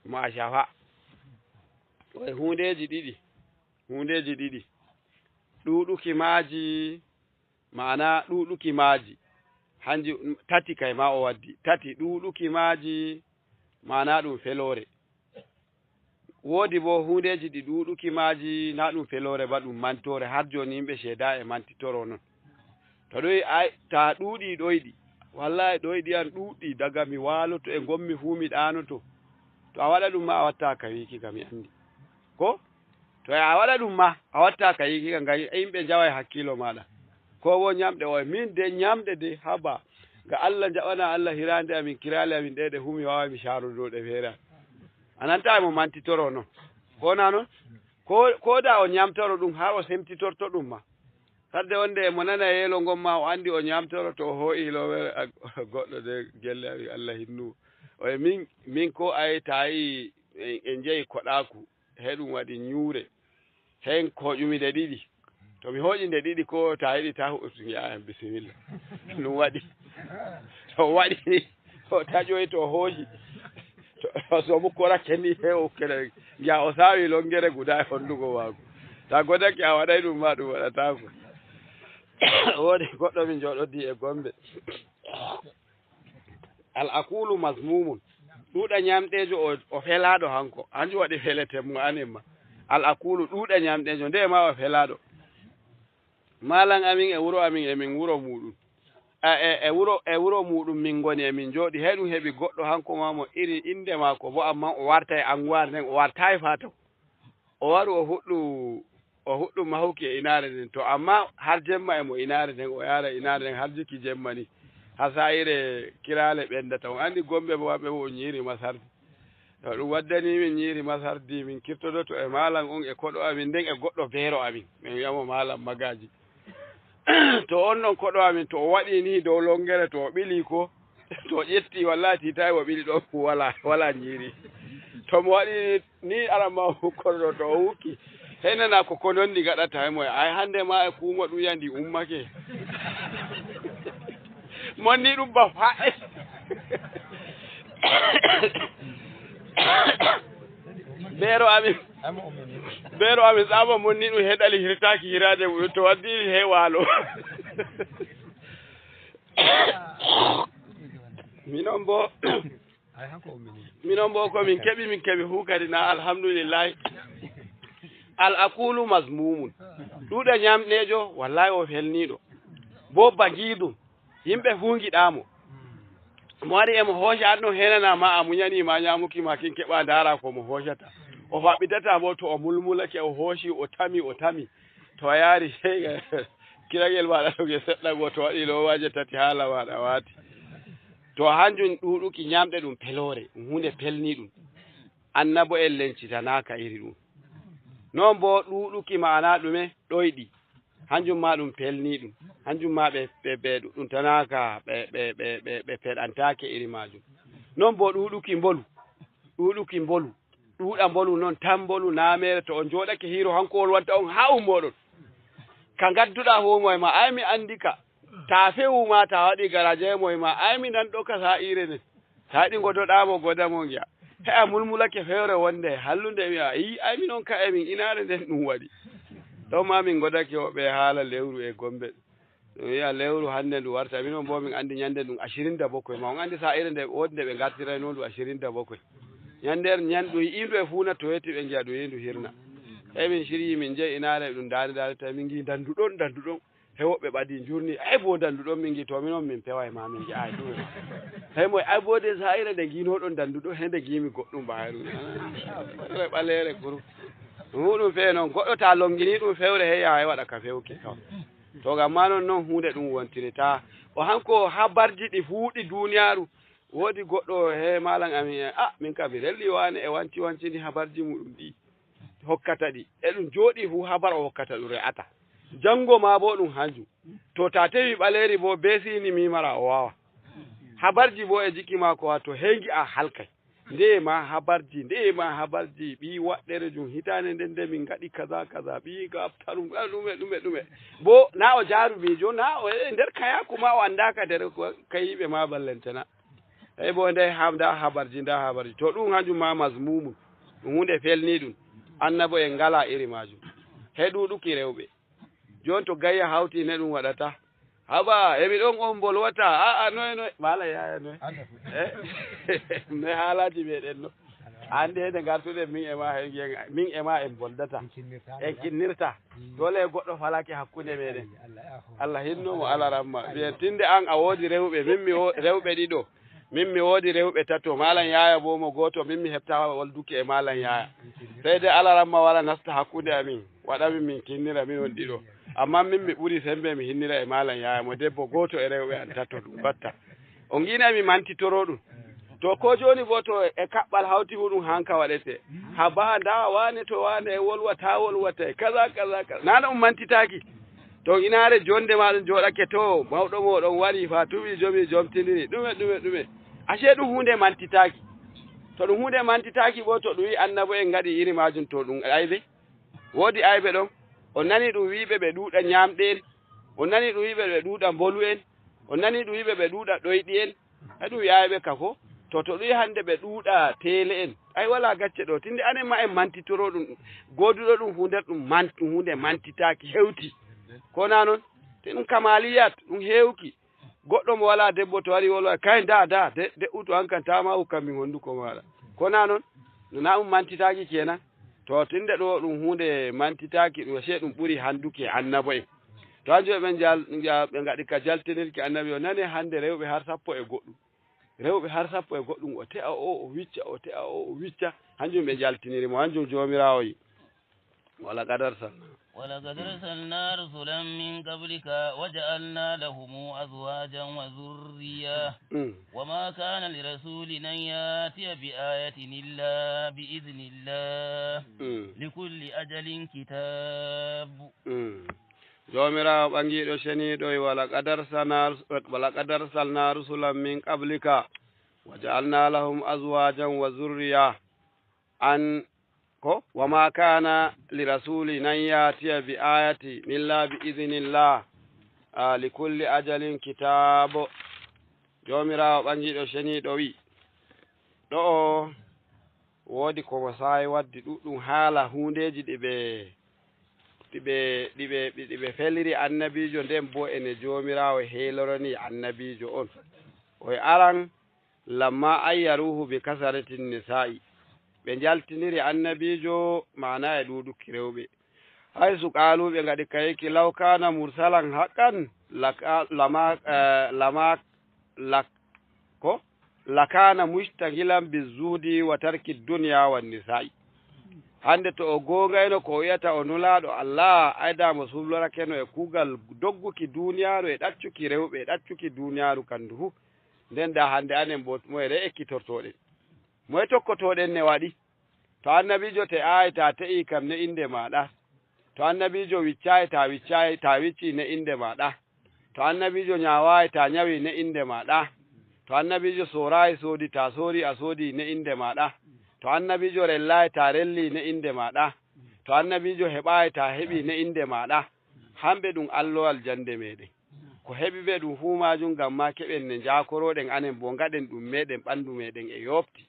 Ma shafa. Ko e huundeeji ɗiɗi, huundeeji ɗiɗi. Ɗuuɗuki maaji, maana ɗuuɗuki maaji. Hanji tati kay ma o waddi. Tati, ɗuuɗuki maaji, maana ɗum feloore. Woodi bo huundeeji ɗi ɗuuɗuki maaji, na ɗum feloore ba ɗum mantoore. Har jooni yimɓe ceeda e mantitoro non. To ɗoy ay, ta ɗuuɗi ɗoyɗi. Wallahi ɗoyɗi an ɗuuɗi daga mi waaloto e ngonmi fuu mi ɗaanoto. To a waɗa ɗum ma a watta ka wiiki ka mi anndi. Ko? To a waɗa ɗum ma a watta ka wiiki ka ngam yimɓe njaway hakkiilo maaɗa. Ko bo nyamɗe oye. Min de nyamɗe de haba. Ga Allah jaɓana Allah hiraande amin, kiraale amin ɗe, ɗe fuu mi waaway mi caarodo ɗe feere am. A nanta e mo mantitoro non. Ko na non? Ko, ko da o ñamtoro ɗum, har o semtitorto ɗum ma. Fadde wonde e mo nana yeelo ngon ma, o anndi o ñamtoro, to o hoo'i loowere, a, goɗɗo de gelle amin Allah hinnu. O e min, min ko ay ta'i en, en jeyi koɗaaku, he ɗum waɗi ñuure. Hen ko ƴumi nde ɗiɗi. To mi hooƴi nde ɗiɗi ko ta yiɗi ta huɓɓitu ngi'a hen bisimilla. Ɗum waɗi. To waɗi ni, o taƴoyi to hooƴi. To, to so mukkorake ni he ukkere. Ngi'a o saawi longere guda e hondugo waagu. Ta godake a waɗay ɗum ma ɗum waɗataako. Woodi goɗɗo min jooɗodi e Gombe. Al akulu mazmumun. Ɗuuɗa ñamɗeejo o, o felaaɗo hanko. Hanjum waɗi feleten mo anen ma. Al akulu ɗuuɗa ñamɗeejo nde ma o felaaɗo. Maalan amin e wuro amin e min wuro muuɗum. E, e, e wuro, e wuro muuɗum min ngoni e min jooɗi. Hey ɗum heɓi goɗɗo hanko ma mo iri innde maako bo, ammaa o wartay anguwaare nden, o wartay faa taw. O waru o huɗɗu, o huɗɗu mahuki e inaare nden. To amma har jemma e mo inaare nden, o yaara inaare nden har jikki jemma ni. Har sa'ire kiraale ɓendata. On anndi Gombe bo maɓɓe bo o ñiiri masardi. To ɗum waddani min ñiiri masardi, min kirtodoto e maalam on e koɗo amin nden e goɗɗo beero amin. Min wi'a mo maalam Magaji. To on non koɗo amin, to o waɗi ni dow longere, to o ɓili ko, to o ƴetti, wallahi, titaay o ɓili ɗon, wala, wala ñiiri. To mo waɗi ni, aran ma koɗo to o hukki. Hey nana ko ko non ni gaɗata he moye. Ay hande ma e kuumo ɗum yandi ummake. Monni ɗum ba fa. Beero amin. Beero amin, tsaba monni ɗum he ɗali hirtaaki hiraade muɗum, to waddi he waalo. Minon bo, minon bo ko min keɓi, min keɓi fu kadi na alhamdulillahi. Al akulu mazmumun. Ɗuuɗa ñamneejo, wallahi o felniiɗo. Bo bagidum. Yimɓe fuu ngiɗaa mo. Mo wari e mo hooca, an ɗon henana ma, a muñanii ma ñaamuki ma kin keɓa ndaara ko mo hoocata. O faɓɓitata mo to o mulmulake, o hooci, o tami, o tami. To a yaari kiragel maaɗa ɗo ge seɗɗa go, to waɗi lowaaje tati haala maaɗa waati. To hanjum ɗuuɗuki ñaamɗe ɗum peloore, ɗum huunde pelniiɗum. Annabo en lencitanaaka iri ɗum. Non bo ɗuuɗuki ma'ana ɗume ɗoyɗi. Hanjum ma ɗum pelniiɗum. Hanjum ma ɓe, ɓe, ɓe ɗuɗɗuntanaaka, ɓe, ɓe, ɓe, ɓe, ɓe peɗantaake iri maajum. Non bo ɗuuɗuki mbolu, ɗuuɗuki mbolu, ɗuuɗa mbolu non tan mbolu naameere to on jooɗake hiiro hanko on watta on haa ummoɗon. Ka ngadduɗaa homo e ma, ay mi anndi ka. Ta fewu ma, ta waɗi garaje mo e ma, ay mi nan ɗo ka sa'ire nden. Ta waɗi ngodoɗaa mo, goda mo ngi'a. He a mulmulake fewre wonde hallunde wi'a, "Ii, ay minon ka'e min inaare nden ɗum waɗi." Ɗon ma min ngodake woɓɓe haala lewru e Gombe. Ɗum wi'a lewru hannde ndu warta, minon bo min anndi ñande ɗum ashirin da bakwai ma. On anndi sa'ire nde woodi nde ɓe ngartirayno ndu ashirin da bakwai. Ñande ñan ɗum yi'indu e fuuna toyeti ɓe ngi'a ɗum yi'indu hirna. Hey min shiryi min jeyi inaare ɗum daande daande tawi min ngi dandu ɗon, dandu ɗon. He woɓɓe ɓadi njurni, "Ay bo dandu ɗon min ngi to minon min pewa e ma min ngi ay ɗum." Hey moy ay bo de sa'ire nde nginoɗon dandu ɗo he nde ngimi goɗɗum ba hayru. Ɓaleere ɓaleere kuru. Ɗum ɗum fe non goɗɗo ta longini ɗum fewre he yaha he waɗa ka fewki kawai. To gam ma non non huunde ɗum wontiri ta. O hanko habarji ɗi fuuɗi duniyaaru. Woodi goɗɗo he malam amin en, "Ah, min kam mi relli waane e wanci wancini habarji muɗum ɗi." Hokkata ɗi. E ɗum jooɗi fu habar o hokkata ɗum re'ata. Janngo ma bo ɗum hanjum. To ta tewi ɓaleeri bo be sini mimara o waawa. Habarji bo e jiki maako wato he ngi'a halkay. Ndeye ma habarji, ndeye ma habarji, ɓii waɗɗere jum hitaande nden nde min ngaɗi kaza, kaza, ɓii gaftarum, ah, ɗume, ɗume, ɗume. Bo na o jaaru miijo, na o e nder kayaaku ma o anndaaka nder ko kayiiɓe ma ballentena. Tawi bo nde ha, nda habarji, nda habarji. To ɗum hanjum ma mazmumun. Ɗum huunde felniiɗum. Annabo en ngala iri maajum. He ɗuuɗuki rewɓe. Jon to gayya hawti ne ɗum waɗata. Haba, emi ɗon on bolwata. A'a, noye, noye. Mala yaya noye. Eh? Noye haalaji meɗen no. Ande hede ngartuɗen min e ma, he ngiyen, min e ma en boldata. En kinnirta. En kinnirta. Mm. Dole goɗɗo falake hakkunde meɗen. Allah yafo. Allah hinno mo alaramma. Bien, tinde an a woodi rewɓe, min mi wo-, rewɓe ɗiɗo. Min mi woodi rewɓe tato. Malam yaya bo mo gooto, min mi hefta wolduki e malam yaya. Sey de alaramma wara nasta hakkunde amin. Waɗa min min kinnira min on ɗiɗo. Amma min mi ɓuri sembe mi hinnira e malam yaya mo debbo gooto e rewɓe an tato ɗum batta. On ngi'inay mi mantitoro ɗum. To ko jooni bo to e kaɓɓal hawti muɗum hanka waɗete. Haba nda wane to wane e wolwata wolwata e kaza, kaza, kaza. Nana on mantitaaki. To inaare jonde ma ɗum jooɗake to mawɗo moɗon wari fa tumi jomi jomtindiri. Ɗume, ɗume, ɗume. Ashe ɗum huunde mantitaaki. To ɗum huunde mantitaaki bo to ɗum wi annabo en ngaɗi iri majum to ɗum aybe. Woodi aybe ɗon. On nani ɗum wi'ɓe ɓe ɗuuɗa nyamɗe en. On nani ɗum wi'ɓe ɓe ɗuuɗa mbolu en. On nani ɗum wi'ɓe ɓe ɗuuɗa ɗoyɗi en. Ay ɗum wi'aay ɓe ka ko? To, to ɗum hande ɓe ɗuuɗa teele en. Ay wala gacce ɗo. Tinde anen ma en mantitoro ɗum. Gooduɗo ɗum fu nder ɗum man-, ɗum huunde mantitaaki hewti. Ko na non? Te ɗum kamaliyat, ɗum heewki. Goɗɗo mo wala debbo to wari wolo, kay da, da, de, de utu an kan tama hukkan min honduko maɗa. Ko na non? No na ɗum mantitaaki kenan? To tinde ɗo ɗum huunde mantitaaki, ɗum se ɗum ɓuri handuki e annabo en. To hanjo ɓe jal-, ja-, ɓe ngaɗi ka jaltinirki annabi o nane hande rewɓe har sappo e goɗɗum. Rewɓe har sappo e goɗɗum o te'a o, o wicca, o te'a o, o wicca. Hanjum ɓe jaltiniri mo, hanjum Joomiraawo yi. Wala qad arsalna. ولقد أرسلنا رسلا من قبلك وجعلنا لهم أزواجا وذرية Mm. وما كان لرسول أن يأتي بآية إلا بإذن الله Mm. لكل أجل كتاب. Mm. Joomiraawo ɓangiiɗo ceniiɗo e wala qad arsalna, wala qad arsalna rusulan min qablika wa ja'alna lahum azwajan wa zurriya. An ko, "Wa ma kana li rasulin an yatiya bi ayatin illa bi idhnillah, a, li kulli ajalin kitabo." Joomiraawo ɓangiiɗo ceniiɗo wi, ɗo'o woodi ko mo saawi waddi ɗuɗɗum haala huundeeji ɗi ɓe, ɗi ɓe, ɗi ɓe, ɗi ɓe feliri annabiijo, nden bo ene Joomiraawo heelorani annabiijo on. O e aran, lamma ayyaruhu bi kasaratin nisa'i. Ɓe njaltiniri annabiijo, maana e ɗuuɗuki rewɓe. Haysu qaalu, ɓe ngaɗi kayki, "Law kana mursalan haqqan, laka-, lama, eh, lama, lak-, ko? Lakana mushtagilan bi zuhdi wa tarki dunya wan nisa'i." Hande to o goongayno ko o wi'ata o nulaaɗo Allah, ay da mo sublorakeno e kuugal dogguki duuniyaaru e ɗaccuki rewɓe e ɗaccuki duuniyaaru kandu fu. Nden da hande anen bo moye re ekkitortoɗen? Moye tokkotoɗen ne waɗi? To annabiijo te'aay, ta te'i kam ne innde maaɗa. To annabiijo wiccaay, ta wiccaay, ta wicci ne innde maaɗa. To annabiijo nyaawaay, ta nyawi ne innde maaɗa. To annabiijo sooraay, soodi, ta soori, a soodi ne innde maaɗa. To annabiijo rellaay, ta relli ne innde maaɗa. To annabiijo heɓaay, ta heɓi ne innde maaɗa. Hamɓe ɗum allowal jannde meɗen. Ko heɓi ɓe ɗum fuu maajum ngam ma keɓen ne njaakoroɗen anen bo ngaɗen ɗum meɗen ɓandu meɗen e yoofti.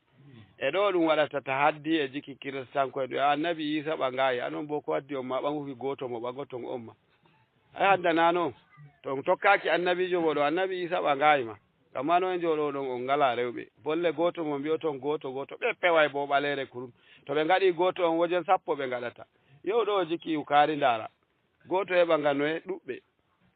E ɗo ɗum waɗata tahaddi e jiki kiristanko'en ɗum, "Annabi Iisa ɓangaayi, anon bo ko waddi on ma ɓanguki gooto mo ɓangoton on ma?" Ay handanaano on. To on tokkaaki annabiijo moɗon, Annabi Iisa ɓangaayi ma. Ngam ma no en njooɗoɗon on ngalaa rewɓe. Bolle gooto mo mbi'oton gooto gooto, ɓe peway bo ɓaleere kurun. To ɓe ngaɗi gooto on, wojen sappo ɓe ngaɗata. Yehu ɗo jiki ukaari ndaara. Gooto heɓa nga noye ɗuɓɓe.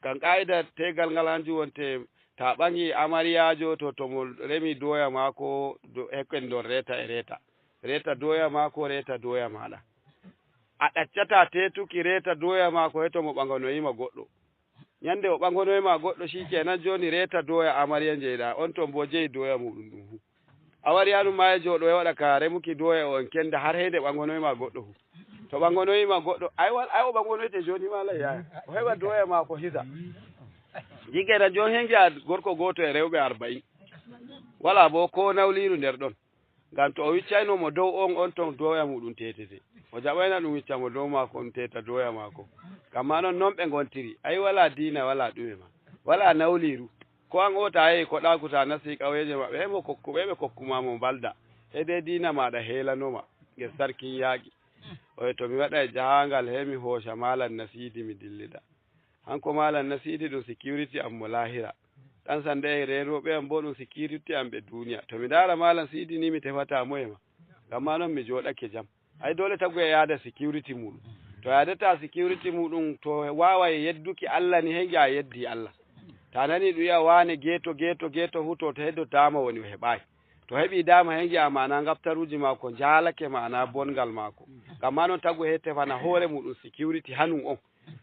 Ngam qaa'ida teegal ngal hanjum wonte, ta ɓangi amariyaajo to, to mo remi doya maako, do, hekken don reeta e reeta. Reeta doya maako, reeta doya maaɗa. A ɗaccata teetuki reeta doya maako he to mo ɓangonoyima goɗɗo. Nyande o ɓangonoyima goɗɗo, shikenan jooni reeta doya amariya njeyɗa, on ton bo jeyi doya muɗum ɗum fu. Amaryaanu ma e jooɗo e waɗa ka remuki doya o en kenda har heyde ɓangonoyima goɗɗo fu. To ɓangonoyima goɗɗo, ay wal-, ay o ɓangonoyte jooni ma lay yaya. O heɓa doya maako hisa. Jigena jooni he ngi'a gorko gooto e rewɓe arba'in. Wala bo ko nawliiru nder ɗon. Ngam to o wiccayno mo dow on, on ton doya muɗum tetete. O jaɓayna ɗum wicca mo dow maako, on teta doya maako. Kamma non, non ɓe ngontiri. Ay wala diina, wala ɗume ma. Wala nawliiru. Ko an o ta yehi koɗaaku ta nasti ƙawyeeje maɓɓe, he mo kokku-, ɓe ɓe kokkuma mo mbalda. He dey diina maaɗa heelanoma. Ngel sarkin yaaqi. Oye to mi waɗa e jahaangal, he mi hooca Maalam Nasiidi mi dillida. Hanko Maalam Nasiidi ɗum security am mo laahira. Ɗan sanda e reenooɓe am bo ɗum security am ɓe duuniya. To mi ndaara Maalam Siidi ni mi tefata moye ma. Ngam ma non mi jooɗake jam. Ay doole tagu e yaada security muɗum. To yaadata security muɗum to waaway yedduki Allah ni he ngi'a yeddi Allah. Ta nani ɗum wi'a waane geeto, geeto, geeto fu to, to heddo dama woni o heɓaay. To heɓi dama he ngi'a maana ngaftaruuji maako njaalake maana bongal maako. Ngam ma non tagu he tefana hoore muɗum security hanum on.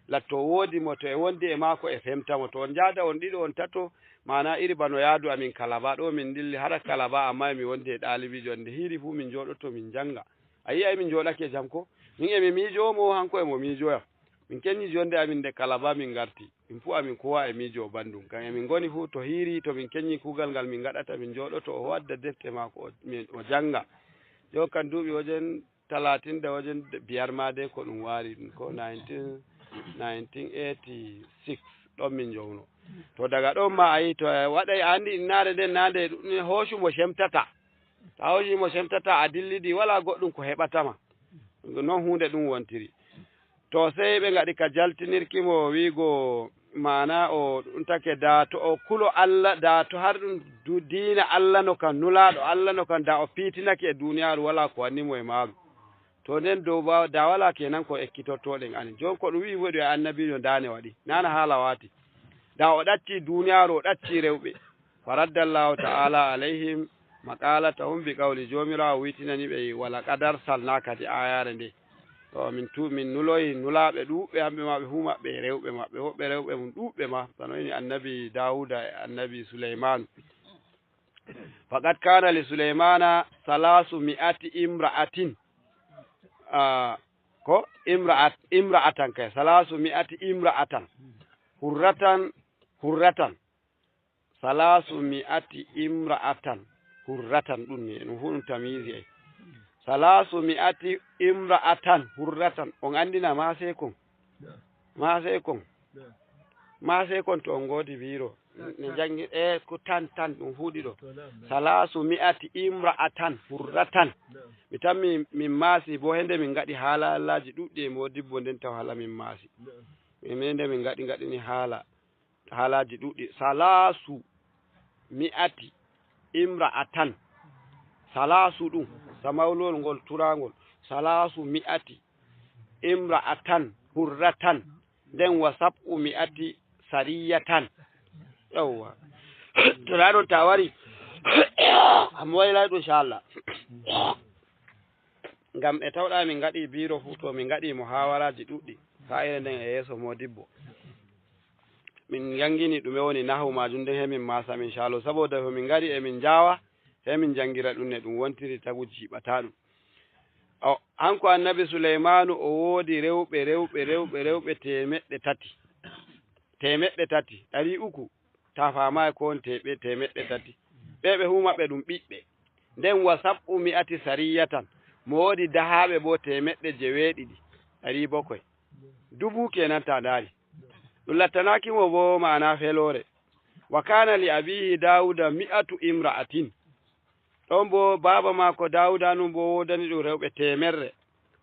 Latto woodi mo to e wondi e maako e femta mo. To on njaada on ɗiɗo on tato, Maana iri bano yaadu amin Kalaba ɗo, min ndilli hara Kalaba, amma emi wondi e ɗaalibiijo. Nde hiiri fuu min njooɗoto, min njannga. A yi'ay min njooɗake e jam ko? Min emi miijoo mo, hanko emo miijoo yam. Min kennyi jonnde amin nde Kalaba, min ngarti. Min fuu amin kowa e miijoo banndum. Ngam emin ngoni fuu to hiiri, to min kennyi kuugal ngal min ngaɗata, min njooɗoto, o wadda defte maako, o, min, o jannga. Jon kan duuɓi wajen talatin da wajen biyar ma dai ko ɗum waari ɗum, ko nineteen, nineteen eighty-six ɗon min njowno. To daga ɗon ma a yi, to a waɗay, a anndi innaare nden na nde ɗum hoocu mo semtata. To a hooci mo semtata, a dillidi, walaa goɗɗum ko heɓata ma. Non huunde ɗum wontiri. To sey ɓe ngaɗi ka jaltinirki mo, wiigo maana o ɗum take, daa to o kulo Allah, daa to har ɗum du-, diina Allah no kan, nulaaɗo Allah no kan, daa o piitinake e duuniyaaru, walaa ko wanni mo e maaru. To nden dow ba-, daa walaa kenan ko ekkitortooɗen anin. Jon ko ɗum wi'i fuu ɗum e annabiijo, ndaa ne waɗi. Nana haala waati. Daa o ɗaccii duuniyaaru, o ɗaccii rewɓe. Faraddallahu ta'ala alayhim maqalatahum bi qawli, Joomiraawo wiitinani ɓe, "Wa laqad arsalna," kadi aayaare nde. To min tu-, min nuloyi nulaaɓe ɗuuɓɓe, hamɓe ma ɓe fuu maɓɓe e rewɓe maɓɓe, woɓɓe rewɓe mum ɗuuɓɓe ma, bano iri annabi Daawuda e annabi Suleymaanu. Faqad kana li Sulaymana salasu mi'ati imra'atin. Ah, ko imra'at-, imra'atan kay, salasu mi'ati imra'atan. Hurratan, hurratan. Salasu mi'ati imra'atan hurratan, ɗum ni, ɗum fuu ɗum tamyizi ay. Salasu mi'ati imra'atan hurratan. On anndina maase kon? Maase kon? Maase kon to on ngoodi biro. Ne janngi, e ko tan, tan ɗum fuu ɗiɗo. Salasu mi'ati imra'atan hurratan. Mi tammi min maasi bo, hende min ngaɗi haalallaaji ɗuɗɗi e modibbo nden taw hala min maasi. Min hende min ngaɗi, ngaɗini haala. Haalaaji ɗuɗɗi. Salasu mi'ati imra'atan. Salasu ɗum, samawlol ngol turaangol. Salasu mi'ati imra'atan hurratan. Nden wa sab'u mi'ati sariyatan. Yawwa. To na ɗon ta wari, amma waylay ɗum, inchallah. Ngam e tawɗa min ngaɗi biro fuu, to min ngaɗi muhaawaraaji ɗuɗɗi. Fa'ire nden e yeeso modibbo. Min njanngini ɗume woni nahu maajum, nden he min maasa, min caalo. Saboda to min ngari e min njaawa, he min njanngira ɗum ne ɗum wontiri tagu jiiɓata ɗum. O, hanko annabi Suleymaanu o woodi rewɓe, rewɓe, rewɓe, rewɓe teemeɗɗe tati. Teemeɗɗe tati, ɗari uku, ta faamaay ko woni teeɓe-, teemeɗɗe tati. Ɓe, ɓe fuu maɓɓe ɗum ɓiɓɓe. Nden wa sab'u mi'ati sariyatan, mo woodi dahaaɓe boo teemeɗɗe jeweeɗiɗi, ɗari bokoy. Dubu kenan ta ndaari. Ɗum lattanaaki mo boo ma'ana feloore. Wa kana li abiihi Daawuda mi'atu imra'atin. Ɗon boo baaba maako Daawuda nun boo woodani ɗum rewɓe teemerre.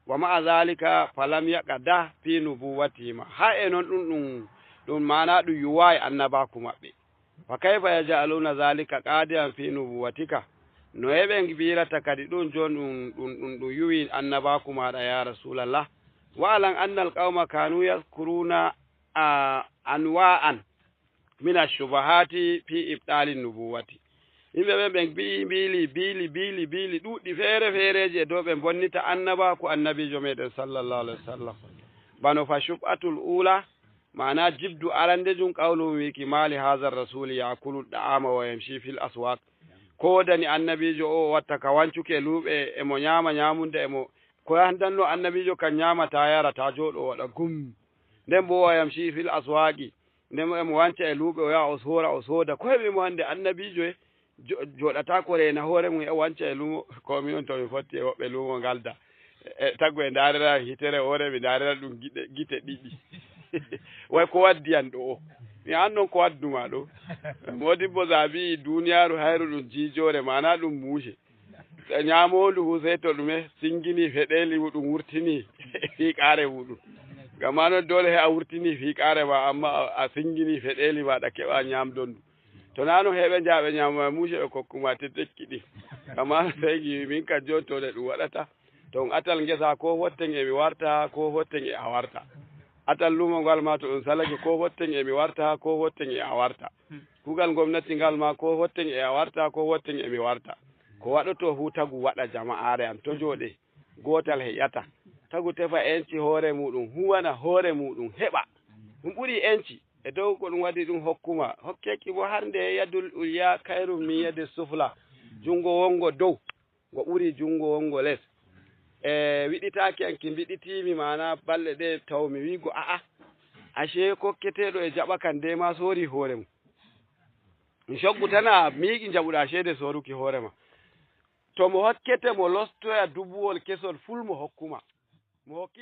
Wa ma'a zaalika falam yaqa dah fi nubuwwatihima. Haa e non ɗum, ɗum, ɗum ma'ana ɗum yuwaay annabaaku maɓɓe. Fa kayfa yaj'aluna zaalika qaadihan fi nubuwwatika? No e ɓe mbiirata kadi ɗum jon ɗum, ɗum, ɗum, ɗum yuwi annabaaku maaɗa, ya Rasuulallah? Wa'lam anna al-qawma kaanu yadhkuruna, a, anwa'an mina shubahaati fi ibtaali nubuwwati. Yimɓe ɓen, ɓen mbi'i, mbiili, biili, biili, biili ɗuuɗɗi feere feereeji e dow ɓe mbonnita annabaaku annabiijo meɗen sallallahu alaihi wasallam. Bano fa shubhatul ula, ma'ana jibdu arandejum, qawluhum, wiiki, "Ma li haadha rasuuli ya'kulu da'ama wa yamshi fil aswaq?" Ko wodani annabiijo o, o watta ka wancuki e luuɓe, e mo nyaama nyaamunde, e mo, ko handanno annabiijo kan nyaama ta yara ta jooɗo waɗa gum. Nden bo wa yamshi fil aswaqi, nden emo wanca e luuɓe, o yaha o soora, o sooda. Ko heɓi mo hande annabiijo e jo-, jooɗata ko reena hoore mum e wanca e luumo? Ko minon to mi fotti e woɓɓe luumo ngalda. E, tagu e ndaarira hitere hoore, mi ndaarira ɗum gite, gite ɗiɗi. Way ko waddi an ɗo o? Mi an non ko wadduma ɗo. Modibbo zaabi duniyaaru hayru ɗum jiijoore, maana ɗum muuse. Nyaamoodu fu, sey to ɗume singini feɗeeli muɗum, wurtini fiiqaare muɗum. Ngam maa non, doole he a wurtini fiiqaare ma, amma a, a singini feɗeeli ma, ɗa keɓa nyaamdondu. To naa non, he ɓe njaha ɓe nyaama muuse, ɓe kokku ma tettekki ɗin. Ngam maa non, sey ngiimi min ka jooni to nde ɗum waɗata. To ɗum atal ngesa, ko fotten e mi warta, ko fotten e a warta. Atal luumo ngal ma, to ɗum salake, ko fotten e mi warta, ko fotten e a warta. Kuugal gomnati ngal ma, ko fotten e a warta, ko fotten e mi warta. Ko waɗoto fuu tagu waɗa jama'aare am to jooɗe, gootal heƴata. Tagu tefa enci hoore muuɗum, huwana hoore muuɗum, heɓa. Ɗum ɓuri enci. E dow ko ɗum waɗi ɗum hokkuma. Hokkeki mo hannde yadul ulya kayru min yadi sufla. Junngo wonngo dow. Ngo ɓuri junngo wonngo les. E wiɗitaaki an ki mbiɗitiimi maana balɗe ɗe taw mi wiigo a'a. Ashe kokketeeɗo e jaɓa kan de ma soori hoore mum. Mi coggu tan a miiqi njaɓuɗa ceede sooruki hoore ma. To mo hokkete mo lostoya dubuwol kesol ful mo hokkuma. Mo hokki